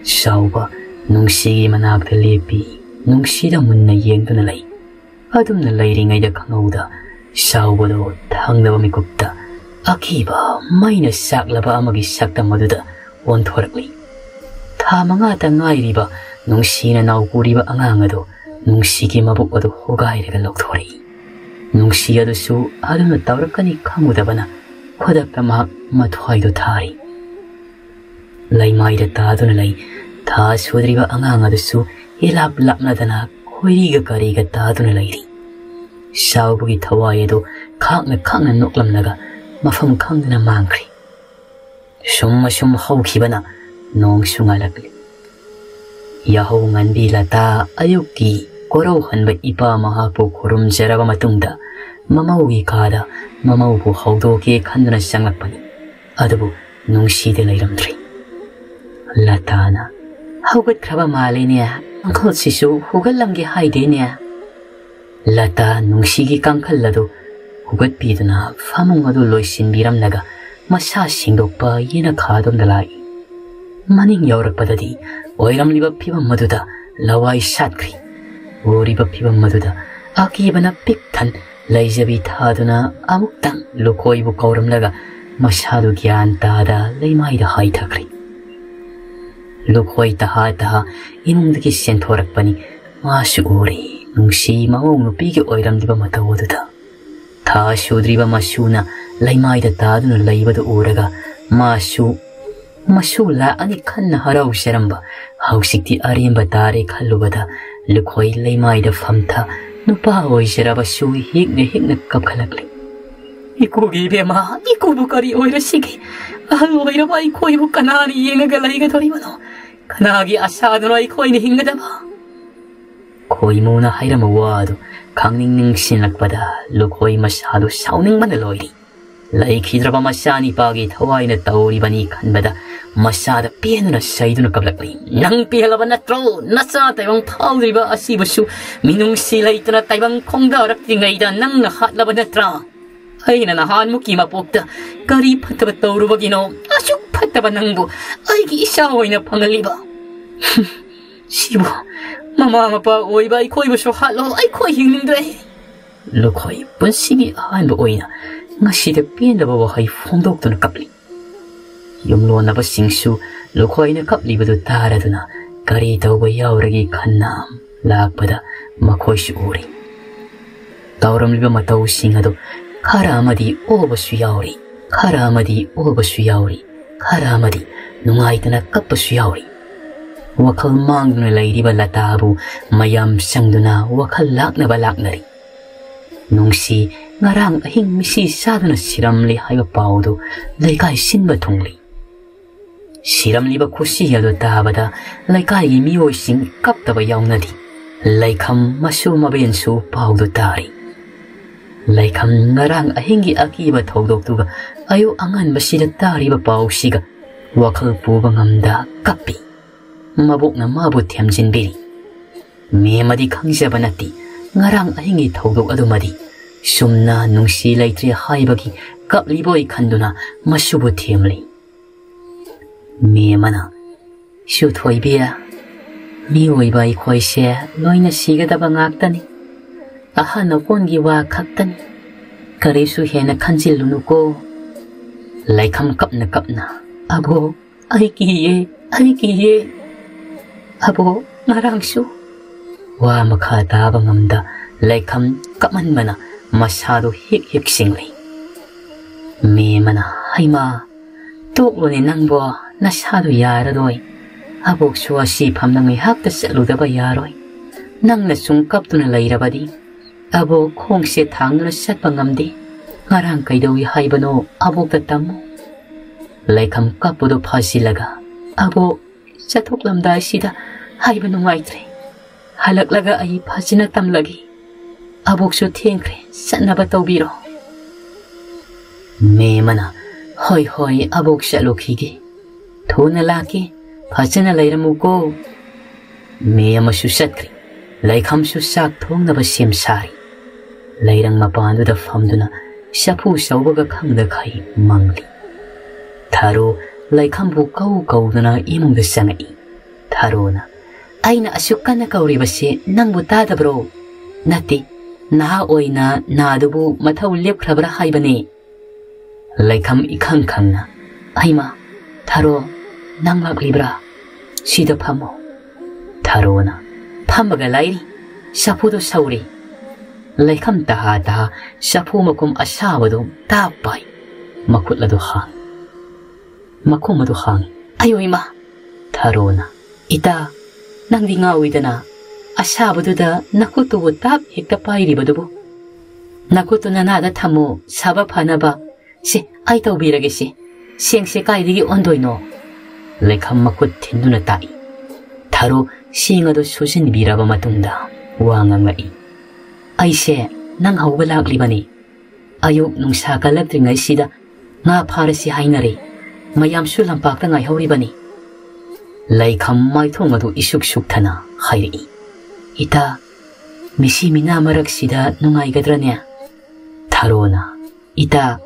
ꯆꯥꯎꯕ ꯅꯨꯡꯁꯤꯒꯤ ꯃꯅꯥꯛꯇ ꯂꯦꯞꯄꯤ꯫ ꯅꯨꯡꯁꯤꯗ ꯃꯨꯟꯅ ꯌꯦꯡꯗꯨꯅ ꯂꯩ꯫ ꯑꯗꯨꯝꯅ ꯂꯩꯔꯤꯉꯩꯗ ꯈꯪꯍꯧꯗ ꯆꯥꯎꯕꯗꯨ ꯊꯪꯅꯕ ꯃꯤꯀꯨꯞꯇ ꯑꯀꯤꯕ ꯃꯩꯅ ꯆꯥꯛꯂꯕ ꯑꯃꯒꯤ ꯁꯛꯇꯝ ꯑꯗꯨꯗ ꯑꯣꯟꯊꯣꯔꯛꯂꯤ꯫ ꯊꯥ ꯃꯉꯥꯇ ꯉꯥꯏꯔꯤꯕ ꯅꯨꯡꯁꯤꯅ ꯅꯥꯎ ꯄꯨꯔꯤꯕ ꯑꯉꯥꯡ ꯑꯗꯨ ꯅꯨꯡꯁꯤꯒꯤ ꯃꯕꯨꯛ ꯑꯗꯨ ꯍꯣꯒꯥꯏꯔꯒ ꯂꯧꯊꯣꯔꯛꯏ꯫ ꯅꯨꯡꯁꯤ ꯑꯗꯨꯁꯨ ꯑꯗꯨꯝꯅ ꯇꯧꯔꯛꯀꯅꯤ ꯈꯪꯉꯨꯗꯕꯅ ꯈꯨꯗꯛꯇ ꯃꯍꯥꯛ ꯃꯊ꯭ꯋꯥꯏꯗꯨ ꯊꯥꯔꯤ꯫ ꯂꯩꯃꯥꯏꯗ ꯇꯥꯗꯨꯅ ꯂꯩ꯫ ꯊꯥ ꯁꯨꯗ꯭ꯔꯤꯕ ꯑꯉꯥꯡ ꯑꯗꯨꯁꯨ ꯏꯂꯥꯞ ꯂꯥꯞꯅꯗꯅ ꯈꯣꯏꯔꯤꯒ ꯀꯔꯤꯒ ꯇꯥꯗꯨꯅ ꯂꯩꯔꯤ꯫ ꯆꯥꯎꯕꯒꯤ ꯊꯋꯥꯏ ꯑꯗꯨ ꯈꯥꯛꯅ ꯈꯥꯛꯅ ꯅꯣꯛꯂꯝꯂꯒ ꯃꯐꯝ ꯈꯪꯗꯅ ꯃꯥꯡꯈ꯭ꯔꯦ꯫ ꯁꯨꯝ ꯑꯁꯨꯝ ꯍꯧꯈꯤꯕꯅ ꯅꯣꯡꯁꯨ ꯉꯥꯜꯂꯛꯂꯤ꯫ ꯌꯥꯍꯧ ꯉꯟꯕꯤ ꯂꯇꯥ ꯑꯌꯨꯛꯀꯤ ꯀꯣꯔꯧꯍꯟꯕ ꯏꯄꯥ ꯃꯍꯥꯛꯄꯨ ꯈꯨꯔꯨꯝꯖꯔꯕ ꯃꯇꯨꯡꯗ ꯃꯃꯧꯒꯤ ꯀꯥꯗ ꯃꯃꯧꯕꯨ ꯍꯧꯗꯣꯛꯀꯦ ꯈꯟꯗꯨꯅ ꯆꯪꯂꯛꯄꯅꯤ꯫ ꯑꯗꯨꯕꯨ ꯅꯨꯡꯁꯤꯗꯤ ꯂꯩꯔꯝꯗ꯭ꯔꯦ꯫ ꯂꯇꯥꯅ, "ꯍꯧꯒꯠꯈ꯭ꯔꯕ ꯃꯥꯜꯂꯦꯅꯦ, ꯀꯥꯡꯈꯜꯁꯤꯁꯨ ꯍꯨꯒꯠꯂꯝꯒꯦ ꯍꯥꯏꯗꯦꯅꯦ"꯫ ꯂꯇꯥ ꯅꯨꯡꯁꯤꯒꯤ ꯀꯥꯡꯈꯜ ꯑꯗꯨ ꯍꯨꯒꯠꯄꯤꯗꯨꯅ ꯐꯃꯨꯡ ꯑꯗꯨ ꯂꯣꯏꯁꯤꯟꯕꯤꯔꯝꯂꯒ ꯃꯁꯥ ꯁꯦꯡꯗꯣꯛꯄ ꯌꯦꯅꯈꯥꯗꯣꯝꯗ ꯂꯥꯛꯏ꯫ ꯃꯅꯤꯡ ꯌꯧꯔꯛꯄꯗꯗꯤ ꯑꯣꯏꯔꯝꯂꯤꯕ ꯐꯤꯕꯝ ꯑꯗꯨꯗ ꯂꯋꯥꯏ ꯁꯥꯠꯈ꯭ꯔꯤ꯫ ꯎꯔꯤꯕ ꯐꯤꯕꯝ ꯑꯗꯨꯗ ꯑꯀꯤꯕꯅ ꯄꯤꯛ ꯊꯟ ꯂꯩꯖꯕꯤ ꯊꯥꯗꯨꯅ ꯑꯃꯨꯛꯇꯪ ꯂꯨꯀꯣꯏꯕꯨ ꯀꯧꯔꯝꯂꯒ ꯃꯁꯥꯗꯨ ꯒ꯭ꯌꯥꯟ ꯇꯥꯗ ꯂꯩꯃꯥꯏꯗ ꯍꯥꯏꯊꯈ꯭ꯔꯦ꯫ ꯂꯨꯈꯣꯏ ꯇꯍꯥ ꯇꯍꯥ ꯏꯃꯨꯡꯗꯒꯤ ꯆꯦꯟꯊꯣꯔꯛꯄꯅꯤ꯫ ꯃꯥꯁꯨ ꯎꯔꯦ, ꯅꯨꯡꯁꯤ ꯃꯃꯧ ꯅꯨꯄꯤꯒꯤ ꯑꯣꯏꯔꯝꯂꯤꯕ ꯃꯇꯧ ꯑꯗꯨꯗ꯫ ꯊꯥ ꯁꯨꯗ꯭ꯔꯤꯕ ꯃꯁꯨꯅ ꯂꯩꯃꯥꯏꯗ ꯇꯥꯗꯨꯅ ꯂꯩꯕꯗꯨ ꯎꯔꯒ ꯃꯥꯁꯨ ꯃꯁꯨ ꯂꯥꯛꯑꯅꯤ ꯈꯟꯅ ꯍꯔꯥꯎꯖꯔꯝꯕ ꯍꯧꯖꯤꯛꯇꯤ ꯑꯔꯦꯝꯕ ꯇꯥꯔꯦ ꯈꯜꯂꯨꯕꯗ ꯂꯨꯈꯣꯏ ꯂꯩꯃꯥꯏꯗ ꯐꯝꯊ ꯅꯨꯄꯥ ꯑꯣꯏꯖꯔꯕꯁꯨ ꯍꯦꯛꯅ ꯍꯦꯛꯅ ꯀꯞꯈꯠꯂꯛꯂꯤ꯫ "ꯏꯀꯨꯒꯤ ꯏꯕꯦꯝꯃ, ꯏꯀꯨꯕꯨ ꯀꯔꯤ ꯑꯣꯏꯔꯁꯤꯒꯦ? ꯑꯍꯜ ꯑꯣꯏꯔꯕ ꯑꯩꯈꯣꯏꯕꯨ ꯀꯅꯥꯅ ꯌꯦꯡꯉꯒ ꯂꯩꯒꯗꯧꯔꯤꯕꯅꯣ? ꯀꯅꯥꯒꯤ ꯑꯁꯥꯗꯅꯣ ꯑꯩꯈꯣꯏꯅ ꯍꯤꯡꯒꯗꯕ?" ꯈꯣꯏꯃꯨꯅ ꯍꯥꯏꯔꯝꯕ ꯋꯥꯗꯨ ꯈꯪꯅꯤꯡ ꯅꯤꯡꯁꯤꯡꯂꯛꯄꯗ ꯂꯨꯈꯣꯏ ꯃꯁꯥꯗꯨ ꯁꯥꯎꯅꯤꯡꯕꯅ ꯂꯣꯏꯔꯤ꯫ ꯂꯩꯈꯤꯗ꯭ꯔꯕ ꯃꯆꯥꯅꯤꯄꯥꯒꯤ ꯊꯋꯥꯏꯅ ꯇꯧꯔꯤꯕꯅꯤ ꯈꯟꯕꯗ ꯃꯆꯥꯗ ꯄꯦꯟꯗꯨꯅ ꯁꯩꯗꯨꯅ ꯀꯞꯂꯛꯂꯤ꯫ "ꯅꯪ ꯄꯦꯜꯂꯕ ꯅꯠꯇ꯭ꯔꯣ? ꯅꯆꯥ ꯇꯥꯏꯕꯪ ꯐꯥꯎꯗ꯭ꯔꯤꯕ ꯑꯁꯤꯕꯨꯁꯨ ꯃꯤꯅꯨꯡꯁꯤ ꯂꯩꯇꯅ ꯇꯥꯏꯕꯪ ꯈꯣꯡꯗꯥꯔꯛꯇ꯭ꯔꯤꯉꯩꯗ ꯅꯪꯅ ꯍꯥꯠꯂꯕ ꯅꯠꯇ꯭ꯔꯥ? ꯑꯩꯅ ꯅꯍꯥꯟꯃꯨꯛꯀꯤ ꯃꯄꯣꯛꯇ ꯀꯔꯤ ꯐꯠꯇꯕ ꯇꯧꯔꯨꯕꯒꯤꯅꯣ ꯑꯁꯨꯛ ꯐꯠꯇꯕ ꯅꯪꯕꯨ ꯑꯩꯒꯤ ꯏꯆꯥ ꯑꯣꯏꯅ ꯐꯪꯍꯜꯂꯤꯕ? ꯁꯤꯕꯨ ꯃꯃꯥ ꯃꯄꯥ ꯑꯣꯏꯕ ꯑꯩꯈꯣꯏꯕꯨꯁꯨ ꯍꯥꯠꯂꯣ, ꯑꯩꯈꯣꯏ ꯍꯤꯡꯅꯤꯡꯗ꯭ꯔꯦ꯫" ꯂꯨꯈꯣꯏ ꯄꯨꯟꯁꯤꯒꯤ ꯑꯍꯥꯟꯕ ꯑꯣꯏꯅ ꯉꯁꯤꯗ ꯄꯦꯟꯗꯕ ꯋꯥꯍꯩ ꯐꯣꯡꯗꯣꯛꯇꯨꯅ ꯀꯞꯂꯤ꯫ ꯌꯨꯝꯂꯣꯟꯅꯕꯁꯤꯡꯁꯨ ꯂꯨꯈꯣꯏꯅ ꯀꯞꯂꯤꯕꯗꯨ ꯇꯥꯔꯗꯨꯅ ꯀꯔꯤ ꯇꯧꯕ ꯌꯥꯎꯔꯒꯦ ꯈꯟꯅ ꯂꯥꯛꯄꯗ ꯃꯈꯣꯏꯁꯨ ꯎꯔꯤ꯫ ꯇꯧꯔꯝꯂꯤꯕ ꯃꯇꯧꯁꯤꯡ ꯑꯗꯨ ꯈꯔ ꯑꯃꯗꯤ ꯑꯣꯕꯁꯨ ꯌꯥꯎꯔꯤ, ꯈꯔ ꯑꯃꯗꯤ ꯑꯣꯕꯁꯨ ꯌꯥꯎꯔꯤ, ꯈꯔ ꯑꯃꯗꯤ ꯅꯨꯡꯉꯥꯏꯇꯅ ꯀꯞꯄꯁꯨ ꯌꯥꯎꯔꯤ꯫ ꯋꯥꯈꯜ ꯃꯥꯡꯗꯨꯅ ꯂꯩꯔꯤꯕ ꯂꯇꯥꯕꯨ ꯃꯌꯥꯝ ꯆꯪꯗꯨꯅ ꯋꯥꯈꯜ ꯂꯥꯛꯅꯕ ꯂꯥꯛꯅꯔꯤ꯫ ꯅꯨꯡꯁꯤ ꯉꯔꯥꯡ ꯑꯍꯤꯡ ꯃꯤꯁꯤ ꯆꯥꯗꯨꯅ ꯁꯤꯔꯝꯂꯦ ꯍꯥꯏꯕ ꯄꯥꯎꯗꯨ ꯂꯩꯀꯥꯏ ꯁꯤꯟꯕ ꯊꯨꯡꯂꯤ꯫ ꯁꯤꯔꯝꯂꯤꯕ ꯈꯨꯁꯤ ꯑꯗꯨ ꯇꯥꯕꯗ ꯂꯩꯀꯥꯏꯒꯤ ꯃꯤꯑꯣꯏꯁꯤꯡ ꯀꯞꯇꯕ ꯌꯥꯎꯅꯗꯦ꯫ ꯂꯩꯈꯝ ꯃꯁꯨ ꯃꯕꯦꯟꯁꯨ ꯄꯥꯎꯗꯨ ꯇꯥꯔꯤ꯫ ꯂꯩꯈꯝ ꯉꯔꯥꯡ ꯑꯍꯤꯡꯒꯤ ꯑꯀꯤꯕ ꯊꯧꯗꯣꯛꯇꯨꯒ ꯑꯌꯨꯛ ꯑꯉꯟꯕꯁꯤꯗ ꯇꯥꯔꯤꯕ ꯄꯥꯎꯁꯤꯒ ꯋꯥꯈꯜ ꯄꯨꯕ ꯉꯝꯗ ꯀꯞꯄꯤ꯫ ꯃꯕꯣꯛꯅ ꯃꯥꯕꯨ ꯊꯦꯝꯖꯤꯟꯕꯤꯔꯤ꯫ ꯃꯦꯝꯃꯗꯤ ꯈꯪꯖꯕ ꯅꯠꯇꯦ ꯉꯔꯥꯡ ꯑꯍꯤꯡꯒꯤ ꯊꯧꯗꯣꯛ ꯑꯗꯨꯃꯗꯤ꯫ ꯆꯨꯝꯅ ꯅꯨꯡꯁꯤ ꯂꯩꯇ꯭ꯔꯦ ꯍꯥꯏꯕꯒꯤ ꯀꯞꯂꯤꯕꯣꯏ ꯈꯟꯗꯨꯅ ꯃꯁꯨꯕꯨ ꯊꯦꯝꯂꯤ꯫ ꯃꯦꯝꯃꯅ, "ꯏꯁꯨ ꯊꯣꯏꯕꯤ, ꯃꯤꯑꯣꯏꯕ ꯑꯩꯈꯣꯏꯁꯦ ꯂꯣꯏꯅ ꯁꯤꯒꯗꯕ ꯉꯥꯛꯇꯅꯤ꯫ ꯑꯍꯟ ꯑꯀꯣꯟꯒꯤ ꯋꯥ ꯈꯛꯇꯅꯤ꯫ ꯀꯔꯤꯁꯨ ꯍꯦꯟꯅ ꯈꯟꯖꯤꯜꯂꯨꯅꯨꯀꯣ꯫" ꯂꯩꯈꯝ ꯀꯞꯅ ꯀꯞꯅ, "ꯑꯕꯣꯛ, ꯑꯩ ꯀꯤꯌꯦ, ꯑꯩ ꯀꯤꯌꯦ꯫ ꯑꯕꯣꯛ, ꯉꯔꯥꯡꯁꯨ꯫" ꯋꯥ ꯃꯈꯥ ꯇꯥꯕ ꯉꯝꯗ ꯂꯩꯈꯝ ꯀꯞꯃꯟꯕꯅ ꯃꯁꯥꯗꯨ ꯍꯤꯛ ꯍꯤꯛ ꯆꯤꯡꯂꯤ꯫ ꯃꯦꯝꯃꯅ, "ꯍꯩꯃꯥ, ꯇꯣꯛꯂꯣꯅꯦ ꯅꯪꯕꯣ, ꯅꯁꯥꯗꯨ ꯌꯥꯔꯔꯣꯏ꯫ ꯑꯕꯣꯛꯁꯨ ꯑꯁꯤ ꯐꯝꯅ ꯉꯥꯏꯍꯥꯛꯇ ꯆꯠꯂꯨꯗꯕ ꯌꯥꯔꯣꯏ꯫ ꯅꯪꯅ ꯁꯨꯝ ꯀꯞꯇꯨꯅ ꯂꯩꯔꯕꯗꯤ ꯑꯕꯣꯛ ꯈꯣꯡꯁꯦ ꯊꯥꯡꯗꯨꯅ ꯆꯠꯄ ꯉꯝꯗꯦ꯫ ꯉꯔꯥꯡ ꯀꯩꯗꯧꯏ ꯍꯥꯏꯕꯅꯣ ꯑꯕꯣꯛꯇ ꯇꯝꯃꯨ꯫" ꯂꯩꯈꯝ ꯀꯞꯄꯗꯨ ꯐꯥꯖꯤꯜꯂꯒ, "ꯑꯕꯣꯛ, ꯆꯠꯊꯣꯛꯂꯝꯗꯥꯏꯁꯤꯗ ꯍꯥꯏꯕ ꯅꯨꯡꯉꯥꯏꯇ꯭ꯔꯦ꯫ ꯍꯜꯂꯛꯂꯒ ꯑꯩ ꯐꯖꯅ ꯇꯝꯂꯒꯦ꯫ ꯑꯕꯣꯛꯁꯨ ꯊꯦꯡꯈ꯭ꯔꯦ, ꯆꯠꯅꯕ ꯇꯧꯕꯤꯔꯣ꯫" ꯃꯦꯝꯃꯅ, "ꯍꯣꯏ, ꯍꯣꯏ, ꯑꯕꯣꯛ ꯆꯠꯂꯨꯈꯤꯒꯦ꯫ ꯊꯨꯅ ꯂꯥꯛꯀꯦ, ꯐꯖꯅ ꯂꯩꯔꯝꯃꯨꯀꯣ꯫" ꯃꯦꯝꯃꯁꯨ ꯆꯠꯈ꯭ꯔꯦ꯫ ꯂꯩꯈꯝꯁꯨ ꯆꯥꯛ ꯊꯣꯡꯅꯕ ꯁꯦꯝ ꯁꯥꯔꯤ꯫ ꯂꯩꯔꯪ ꯃꯄꯥꯟꯗꯨꯗ ꯐꯝꯗꯨꯅ ꯆꯐꯨ ꯁꯧꯕꯒ ꯈꯪꯗꯈꯩ ꯃꯪꯂꯤ꯫ ꯊꯔꯣ ꯂꯩꯈꯝꯕꯨ ꯀꯧ ꯀꯧꯗꯨꯅ ꯏꯃꯨꯡꯗ ꯆꯪꯉꯛꯏ꯫ ꯊꯔꯣꯅ, "ꯑꯩꯅ ꯑꯁꯨꯛ ꯀꯟꯅ ꯀꯧꯔꯤꯕꯁꯤ ꯅꯪꯕꯨ ꯇꯥꯗꯕ꯭ꯔꯣ? ꯅꯠꯇꯦ, ꯅꯍꯥ ꯑꯣꯏꯅ ꯅꯥꯗꯨꯕꯨ ꯃꯊꯧ ꯂꯦꯞꯈ꯭ꯔꯕ꯭ꯔꯥ ꯍꯥꯏꯕꯅꯦ꯫" ꯂꯩꯈꯝ ꯏꯈꯪ ꯈꯪꯅ, "ꯍꯩꯃꯥ, ꯊꯔꯣ, ꯅꯪ ꯂꯥꯛꯂꯤꯕ꯭ꯔꯥ? ꯁꯤꯗ ꯐꯝꯃꯣ꯫" ꯊꯔꯣꯅ, "ꯐꯝꯃꯒ ꯂꯩꯔꯤ, ꯆꯐꯨꯗꯣ ꯁꯧꯔꯤ꯫" ꯂꯩꯈꯝ ꯇꯍꯥ ꯇꯍꯥ ꯆꯐꯨ ꯃꯈꯨꯝ ꯑꯁꯥꯕꯗꯨ ꯇꯥꯞ ꯄꯥꯏ꯫ ꯃꯈꯨꯠ ꯑꯗꯨ ꯍꯥꯡꯏ꯫ ꯃꯈꯨꯝ ꯑꯗꯨ ꯍꯥꯡꯏ꯫ "ꯑꯌꯣ ꯏꯃꯥ!" ꯊꯔꯣꯅ, "ꯏꯇꯥ, ꯅꯪꯗꯤ ꯉꯥꯎꯏꯗꯅ, ꯑꯁꯥꯕꯗꯨꯗ ꯅꯈꯨꯠꯇꯨꯕꯨ ꯇꯥꯞ ꯍꯦꯛꯇ ꯄꯥꯏꯔꯤꯕꯗꯨꯕꯨ꯫ ꯅꯈꯨꯠꯇꯨ ꯅꯅꯥꯗ ꯊꯝꯃꯨ, ꯁꯥꯕ ꯐꯅꯕ꯫ ꯁꯦ, ꯑꯩ ꯇꯧꯕꯤꯔꯒꯦ ꯁꯦ꯫ ꯁꯦꯡꯁꯦ ꯀꯥꯏꯗꯒꯤ ꯑꯣꯟꯗꯣꯏꯅꯣ?" ꯂꯩꯈꯝ ꯃꯈꯨꯠ ꯊꯤꯟꯗꯨꯅ ꯇꯥꯛꯏ꯫ ꯊꯔꯣ ꯁꯦꯡ ꯑꯗꯨ ꯁꯨꯖꯤꯟꯕꯤꯔꯕ ꯃꯇꯨꯡꯗ ꯋꯥ ꯉꯥꯡꯂꯛꯏ꯫ "ꯑꯩꯁꯦ ꯅꯪ ꯍꯧꯕ ꯂꯥꯛꯂꯤꯕꯅꯤ꯫ ꯑꯌꯨꯛ ꯅꯨꯡꯁꯥ ꯀꯜꯂꯛꯇ꯭ꯔꯤꯉꯩꯁꯤꯗ ꯉꯥ ꯐꯥꯔꯁꯤ ꯍꯥꯏꯅꯔꯦ꯫ ꯃꯌꯥꯝꯁꯨ ꯂꯝꯄꯥꯛꯇ ꯉꯥꯏꯍꯧꯔꯤꯕꯅꯤ꯫" ꯂꯩꯈꯝ ꯃꯥꯏꯊꯣꯡ ꯑꯗꯨ ꯏꯁꯨꯛ ꯁꯨꯛꯊꯅ ꯍꯥꯏꯔꯛꯏ, "ꯏꯇꯥ, ꯃꯤꯁꯤ ꯃꯤꯅꯥ ꯃꯔꯛꯁꯤꯗ ꯅꯨꯡꯉꯥꯏꯒꯗ꯭ꯔꯅꯦ?" ꯊꯔꯣꯅ, "ꯏꯇꯥ,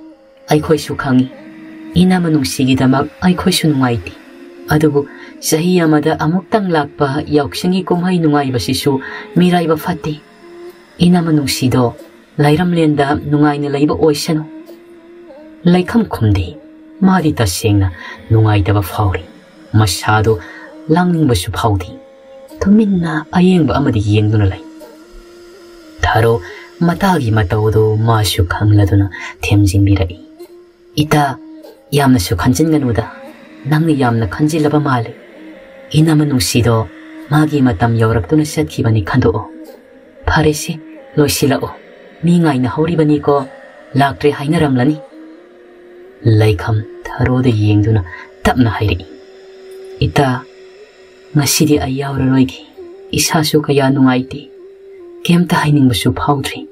ꯑꯩꯈꯣꯏꯁꯨ ꯈꯪꯏ꯫ ꯏꯅꯝꯃ ꯅꯨꯡꯁꯤꯒꯤꯗꯃꯛ ꯑꯩꯈꯣꯏꯁꯨ ꯅꯨꯡꯉꯥꯏꯇꯦ꯫ ꯑꯗꯨꯕꯨ ꯆꯍꯤ ꯑꯃꯗ ꯑꯃꯨꯛꯇꯪ ꯂꯥꯛꯄ ꯌꯥꯎꯁꯪꯒꯤ ꯀꯨꯝꯍꯩ ꯅꯨꯡꯉꯥꯏꯕꯁꯤꯁꯨ ꯃꯤꯔꯥꯏꯕ ꯐꯠꯇꯦ꯫ ꯏꯅꯝꯃ ꯅꯨꯡꯁꯤꯗꯣ ꯂꯩꯔꯝꯂꯦꯟꯗ ꯅꯨꯡꯉꯥꯏꯅ ꯂꯩꯕ ꯑꯣꯏꯁꯅꯨ꯫" ꯂꯩꯈꯝ ꯈꯨꯝꯗꯦ꯫ ꯃꯥꯗꯤ ꯇꯁꯦꯡꯅ ꯅꯨꯡꯉꯥꯏꯇꯕ ꯐꯥꯎꯔꯤ꯫ ꯃꯁꯥꯗꯣ ꯂꯥꯡꯅꯤꯡꯕꯁꯨ ꯐꯥꯎꯗꯦ꯫ ꯇꯨꯃꯤꯟꯅ ꯑꯌꯦꯡꯕ ꯑꯃꯗ ꯌꯦꯡꯗꯨꯅ ꯂꯩ꯫ ꯊꯥꯔꯣ ꯃꯇꯥꯒꯤ ꯃꯇꯧꯗꯨ ꯃꯥꯁꯨ ꯈꯪꯂꯗꯨꯅ ꯊꯦꯝꯖꯤꯟꯕꯤꯔꯛꯏ꯫ "ꯏꯇꯥ, ꯌꯥꯝꯅꯁꯨ ꯈꯟꯖꯤꯟꯒꯅꯨꯗ꯫ ꯅꯪꯅ ꯌꯥꯝꯅ ꯈꯟꯖꯤꯜꯂꯕ ꯃꯥꯜꯂꯤ꯫ ꯏꯅꯝꯃ ꯅꯨꯡꯁꯤꯗꯣ ꯃꯥꯒꯤ ꯃꯇꯝ ꯌꯧꯔꯛꯇꯨꯅ ꯆꯠꯈꯤꯕꯅꯤ ꯈꯟꯗꯣꯛꯑꯣ꯫ ꯐꯔꯦꯁꯦ, ꯂꯣꯏꯁꯤꯜꯂꯛꯑꯣ꯫ ꯃꯤ ꯉꯥꯏꯅꯍꯧꯔꯤꯕꯅꯤꯀꯣ꯫ ꯂꯥꯛꯇ꯭ꯔꯦ ꯍꯥꯏꯅꯔꯝꯂꯅꯤ꯫" ꯂꯩꯈꯝ ꯊꯥꯔꯣꯗ ꯌꯦꯡꯗꯨꯅ ꯇꯞꯅ ꯍꯥꯏꯔꯛꯏ, "ꯏꯇꯥ, ꯉꯁꯤꯗꯤ ꯑꯩ ꯌꯥꯎꯔꯔꯣꯏꯒꯦ꯫ ꯏꯁꯥꯁꯨ ꯀꯌꯥ ꯅꯨꯡꯉꯥꯏꯇꯦ꯫ ꯀꯩꯝꯇ ꯍꯥꯏꯅꯤꯡꯕꯁꯨ ꯐꯥꯎꯗ꯭ꯔꯤ꯫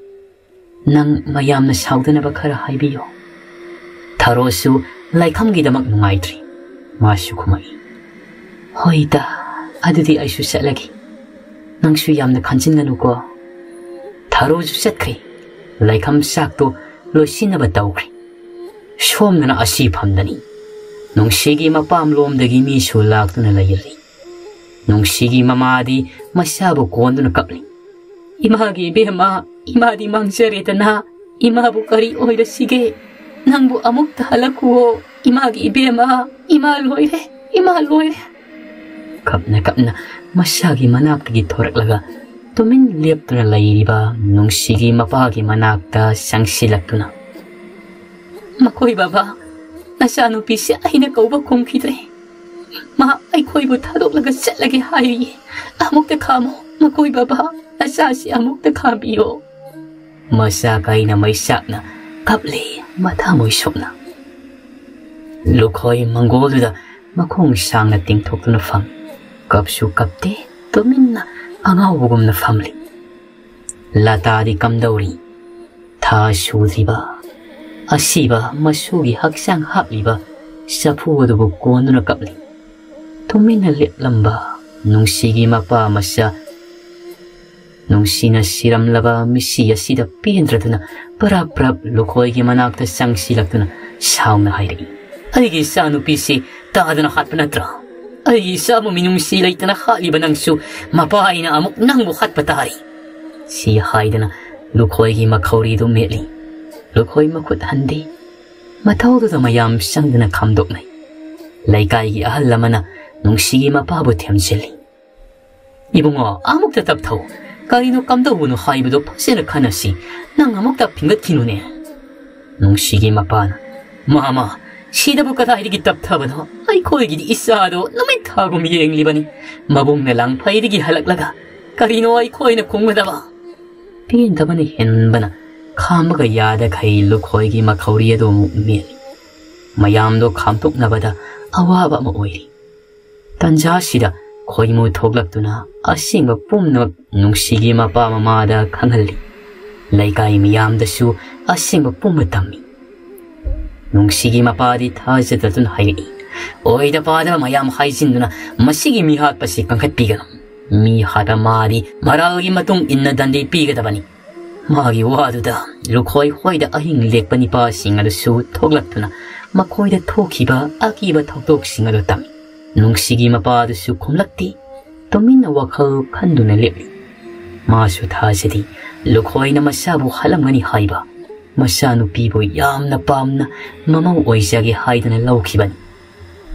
ꯅꯪ ꯃꯌꯥꯝꯅ ꯁꯥꯎꯗꯅꯕ ꯈꯔ ꯍꯥꯏꯕꯤꯌꯣ꯫" ꯊꯥꯔꯣꯁꯨ ꯂꯩꯈꯝꯒꯤꯗꯃꯛ ꯅꯨꯡꯉꯥꯏꯇ꯭ꯔꯤ꯫ ꯃꯥꯁꯨ ꯈꯨꯝꯃꯛꯏ, "ꯍꯣꯏꯗ, ꯑꯗꯨꯗꯤ ꯑꯩꯁꯨ ꯆꯠꯂꯒꯦ꯫ ꯅꯪꯁꯨ ꯌꯥꯝꯅ ꯈꯟꯖꯤꯟꯒꯅꯨꯀꯣ꯫" ꯊꯥꯔꯣꯁꯨ ꯆꯠꯈ꯭ꯔꯦ꯫ ꯂꯩꯈꯝ ꯆꯥꯛꯇꯣ ꯂꯣꯏꯁꯤꯟꯅꯕ ꯇꯧꯈ꯭ꯔꯦ꯫ ꯁꯣꯝꯗꯅ ꯑꯁꯤ ꯐꯝꯗꯅꯤ꯫ ꯅꯨꯡꯁꯤꯒꯤ ꯃꯄꯥꯝꯂꯣꯝꯗꯒꯤ ꯃꯤꯁꯨ ꯂꯥꯛꯇꯨꯅ ꯂꯩꯔꯤ꯫ ꯅꯨꯡꯁꯤꯒꯤ ꯃꯃꯥꯗꯤ ꯃꯁꯥꯕꯨ ꯀꯣꯟꯗꯨꯅ ꯀꯞꯂꯤ꯫ "ꯏꯃꯥꯒꯤ ꯏꯕꯦꯝꯃ, ꯏꯃꯥꯗꯤ ꯃꯥꯡꯖꯔꯦꯗꯅ꯫ ꯏꯃꯥꯕꯨ ꯀꯔꯤ ꯑꯣꯏꯔꯁꯤꯒꯦ? ꯅꯪꯕꯨ ꯑꯃꯨꯛꯇ ꯍꯜꯂꯛꯈꯨꯑꯣ꯫ ꯏꯃꯥꯒꯤ ꯏꯕꯦꯝꯃ, ꯏꯃꯥ ꯂꯣꯏꯔꯦ, ꯏꯃꯥ ꯂꯣꯏꯔꯦ꯫" ꯀꯞꯅ ꯀꯞꯅ ꯃꯁꯥꯒꯤ ꯃꯅꯥꯛꯇꯒꯤ ꯊꯣꯔꯛꯂꯒ ꯇꯨꯃꯤꯟ ꯂꯦꯞꯇꯨꯅ ꯂꯩꯔꯤꯕ ꯅꯨꯡꯁꯤꯒꯤ ꯃꯄꯥꯒꯤ ꯃꯅꯥꯛꯇ ꯆꯪꯁꯤꯜꯂꯛꯇꯨꯅ, "ꯃꯈꯣꯏ ꯕꯕꯥ, ꯅꯆꯥꯅꯨꯄꯤꯁꯦ ꯑꯩꯅ ꯀꯧꯕ ꯈꯨꯝꯈꯤꯗ꯭ꯔꯦ꯫ ꯃꯥ ꯑꯩꯈꯣꯏꯕꯨ ꯊꯥꯗꯣꯛꯂꯒ ꯆꯠꯂꯒꯦ ꯍꯥꯏꯔꯤꯌꯦ꯫ ꯑꯃꯨꯛꯇ ꯈꯥꯝꯃꯣ, ꯃꯈꯣꯏ ꯕꯕꯥ, ꯅꯆꯥꯁꯤ ꯑꯃꯨꯛꯇ ꯈꯥꯝꯕꯤꯌꯣ꯫" ꯃꯆꯥ ꯀꯥꯏꯅ ꯃꯩꯆꯥꯛꯅ ꯀꯞꯂꯤ ꯃꯊꯃꯣꯏ ꯁꯣꯛꯅ꯫ ꯂꯨꯈꯣꯏ ꯃꯪꯒꯣꯜꯗꯨꯗ ꯃꯈꯣꯡ ꯁꯥꯡꯅ ꯇꯤꯡꯊꯣꯛꯇꯨꯅ ꯐꯝ꯫ ꯀꯞꯁꯨ ꯀꯞꯇꯦ, ꯇꯨꯃꯤꯟꯅ ꯑꯉꯥꯎꯕꯒꯨꯝꯅ ꯐꯝꯂꯤ꯫ ꯂꯇꯥꯗꯤ ꯀꯝꯗꯧꯔꯤ? ꯊꯥ ꯁꯨꯗ꯭ꯔꯤꯕ, ꯑꯁꯤꯕ ꯃꯁꯨꯒꯤ ꯍꯛꯆꯥꯡ ꯍꯥꯞꯂꯤꯕ ꯆꯐꯨ ꯑꯗꯨꯕꯨ ꯀꯣꯟꯗꯨꯅ ꯀꯞꯂꯤ꯫ ꯇꯨꯃꯤꯟꯅ ꯂꯦꯞꯂꯝꯕ ꯅꯨꯡꯁꯤꯒꯤ ꯃꯄꯥ ꯃꯆꯥ, ꯅꯨꯡꯁꯤꯅ ꯁꯤꯔꯝꯂꯕ ꯃꯤꯁꯤ ꯑꯁꯤꯗ ꯄꯦꯟꯗ꯭ꯔꯗꯨꯅ ꯄꯔꯞ ꯄꯔꯞ ꯂꯨꯈꯣꯏꯒꯤ ꯃꯅꯥꯛꯇ ꯆꯪꯁꯤꯜꯂꯛꯇꯨꯅ ꯁꯥꯎꯅ ꯍꯥꯏꯔꯛꯏ, "ꯑꯩꯒꯤ ꯏꯆꯥꯅꯨꯄꯤꯁꯤ ꯇꯥꯗꯅ ꯍꯥꯠꯄ ꯅꯠꯇ꯭ꯔꯥ? ꯑꯩꯒꯤ ꯏꯆꯥꯕꯨ ꯃꯤꯅꯨꯡꯁꯤ ꯂꯩꯇꯅ ꯍꯥꯠꯂꯤꯕ ꯅꯪꯁꯨ ꯃꯄꯥ ꯑꯩꯅ ꯑꯃꯨꯛ ꯅꯪꯕꯨ ꯍꯥꯠꯄ ꯇꯥꯔꯤ꯫" ꯁꯤ ꯍꯥꯏꯗꯅ ꯂꯨꯈꯣꯏꯒꯤ ꯃꯈꯧꯔꯤꯗꯨ ꯃꯦꯠꯂꯤ꯫ ꯂꯨꯈꯣꯏ ꯃꯈꯨꯠ ꯍꯟꯗꯦ꯫ ꯃꯊꯧꯗꯨꯗ ꯃꯌꯥꯝ ꯆꯪꯗꯨꯅ ꯈꯥꯝꯗꯣꯛꯅꯩ꯫ ꯂꯩꯀꯥꯏꯒꯤ ꯑꯍꯜ ꯑꯃꯅ ꯅꯨꯡꯁꯤꯒꯤ ꯃꯄꯥꯕꯨ ꯊꯦꯝꯖꯤꯜꯂꯤ꯫ "ꯏꯕꯨꯡꯉꯣ, ꯑꯃꯨꯛꯇ ꯇꯞꯊꯧ꯫ ꯀꯔꯤꯅꯣ ꯀꯝꯗꯧꯕꯅꯣ ꯍꯥꯏꯕꯗꯣ ꯐꯖꯅ ꯈꯟꯅꯁꯤ꯫ ꯅꯪ ꯑꯃꯨꯛꯇ ꯐꯤꯡꯒꯠꯈꯤꯅꯨꯅꯦ꯫" ꯅꯨꯡꯁꯤꯒꯤ ꯃꯄꯥꯅ, "ꯃꯃꯥ, ꯁꯤꯗꯕꯨ ꯀꯗꯥꯏꯗꯒꯤ ꯇꯞꯊꯕꯅꯣ? ꯑꯩꯈꯣꯏꯒꯤꯗꯤ ꯏꯆꯥꯗꯣ ꯅꯨꯃꯤꯠ ꯊꯥꯒꯨꯝ ꯌꯦꯡꯂꯤꯕꯅꯤ꯫ ꯃꯕꯨꯡꯅ ꯂꯥꯡꯐꯩꯗꯒꯤ ꯍꯜꯂꯛꯂꯒ ꯀꯔꯤꯅꯣ ꯑꯩꯈꯣꯏꯅ ꯈꯨꯝꯒꯗꯕ?" ꯄꯦꯟꯗꯕꯅ ꯍꯦꯟꯕꯅ ꯈꯥꯝꯕꯒ ꯌꯥꯗꯈꯩ ꯂꯨꯈꯣꯏꯒꯤ ꯃꯈꯧꯔꯤ ꯑꯗꯨ ꯑꯃꯨꯛ ꯃꯦꯠꯂꯤ꯫ ꯃꯌꯥꯝꯗꯣ ꯈꯥꯝꯇꯣꯛꯅꯕꯗ ꯑꯋꯥꯕ ꯑꯃ ꯑꯣꯏꯔꯤ꯫ ꯇꯟꯖꯥꯁꯤꯗ ꯈꯣꯏꯃꯨ ꯊꯣꯛꯂꯛꯇꯨꯅ ꯑꯁꯦꯡꯕ ꯄꯨꯝꯅꯃꯛ ꯅꯨꯡꯁꯤꯒꯤ ꯃꯄꯥ ꯃꯃꯥꯗ ꯈꯪꯍꯜꯂꯤ꯫ ꯂꯩꯀꯥꯏ ꯃꯤꯌꯥꯝꯗꯁꯨ ꯑꯁꯦꯡꯕ ꯄꯨꯝꯕ ꯇꯝꯃꯤ꯫ ꯅꯨꯡꯁꯤꯒꯤ ꯃꯄꯥꯗꯤ ꯊꯥꯖꯗꯗꯨꯅ ꯍꯥꯏꯔꯛꯏ, "ꯑꯣꯏꯗ ꯄꯥꯗꯕ ꯃꯌꯥꯝ ꯍꯥꯏꯖꯤꯟꯗꯨꯅ ꯃꯁꯤꯒꯤ ꯃꯤꯍꯥꯠꯄꯁꯤ ꯀꯟꯈꯠꯄꯤꯒꯅꯨ꯫ ꯃꯤ ꯍꯥꯠꯄ ꯃꯥꯗꯤ ꯃꯔꯥꯜꯒꯤ ꯃꯇꯨꯡ ꯏꯟꯅ ꯗꯟꯗꯤ ꯄꯤꯒꯗꯕꯅꯤ꯫" ꯃꯥꯒꯤ ꯋꯥꯗꯨꯗ ꯂꯨꯈꯣꯏ ꯍꯣꯏꯗ ꯑꯍꯤꯡ ꯂꯦꯛꯄ ꯅꯤꯄꯥꯁꯤꯡ ꯑꯗꯨꯁꯨ ꯊꯣꯛꯂꯛꯇꯨꯅ ꯃꯈꯣꯏꯗ ꯊꯣꯛꯈꯤꯕ ꯑꯀꯤꯕ ꯊꯧꯗꯣꯛꯁꯤꯡ ꯑꯗꯨ ꯇꯝꯃꯤ꯫ ꯅꯨꯡꯁꯤꯒꯤ ꯃꯄꯥꯗꯨꯁꯨ ꯈꯨꯝꯂꯛꯇꯦ꯫ ꯇꯨꯃꯤꯟꯅ ꯋꯥꯈꯜ ꯈꯟꯗꯨꯅ ꯂꯦꯞꯂꯤ꯫ ꯃꯥꯁꯨ ꯊꯥꯖꯗꯦ ꯂꯨꯈꯣꯏꯅ ꯃꯆꯥꯕꯨ ꯍꯥꯠꯂꯝꯒꯅꯤ ꯍꯥꯏꯕ꯫ ꯃꯆꯥꯅꯨꯄꯤꯕꯨ ꯌꯥꯝꯅ ꯄꯥꯝꯅ ꯃꯃꯧ ꯑꯣꯏꯖꯒꯦ ꯍꯥꯏꯗꯅ ꯂꯧꯈꯤꯕꯅꯤ꯫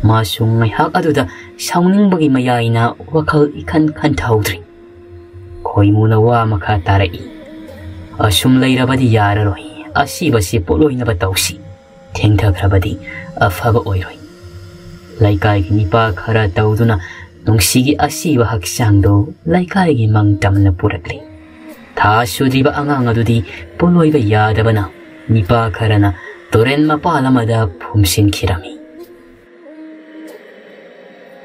ꯃꯥꯁꯨ ꯉꯥꯏꯍꯥꯛ ꯑꯗꯨꯗ ꯁꯥꯎꯅꯤꯡꯕꯒꯤ ꯃꯌꯥꯏꯅ ꯋꯥꯈꯜ ꯏꯈꯟ ꯈꯟꯊꯍꯧꯗ꯭ꯔꯤ꯫ ꯈꯣꯏꯃꯨꯅ ꯋꯥ ꯃꯈꯥ ꯇꯥꯔꯛꯏ, "ꯑꯁꯨꯝ ꯂꯩꯔꯕꯗꯤ ꯌꯥꯔꯔꯣꯏ꯫ ꯑꯁꯤꯕꯁꯤ ꯄꯣꯠꯂꯣꯏꯅꯕ ꯇꯧꯁꯤ꯫ ꯊꯦꯡꯊꯈ꯭ꯔꯕꯗꯤ ꯑꯐꯕ ꯑꯣꯏꯔꯣꯏ꯫" ꯂꯩꯀꯥꯏꯒꯤ ꯅꯤꯄꯥ ꯈꯔ ꯇꯧꯗꯨꯅ ꯅꯨꯡꯁꯤꯒꯤ ꯑꯁꯤꯕ ꯍꯛꯆꯥꯡꯗꯨ ꯂꯩꯀꯥꯏꯒꯤ ꯃꯪ ꯇꯝꯅ ꯄꯨꯔꯛꯂꯤ꯫ ꯊꯥ ꯁꯨꯗ꯭ꯔꯤꯕ ꯑꯉꯥꯡ ꯑꯗꯨꯗꯤ ꯄꯣꯠꯂꯣꯏꯕ ꯌꯥꯗꯕꯅ ꯅꯤꯄꯥ ꯈꯔꯅ ꯇꯨꯔꯦꯟ ꯃꯄꯥꯜ ꯑꯃꯗ ꯐꯨꯝꯁꯤꯟꯈꯤꯔꯝꯃꯤ꯫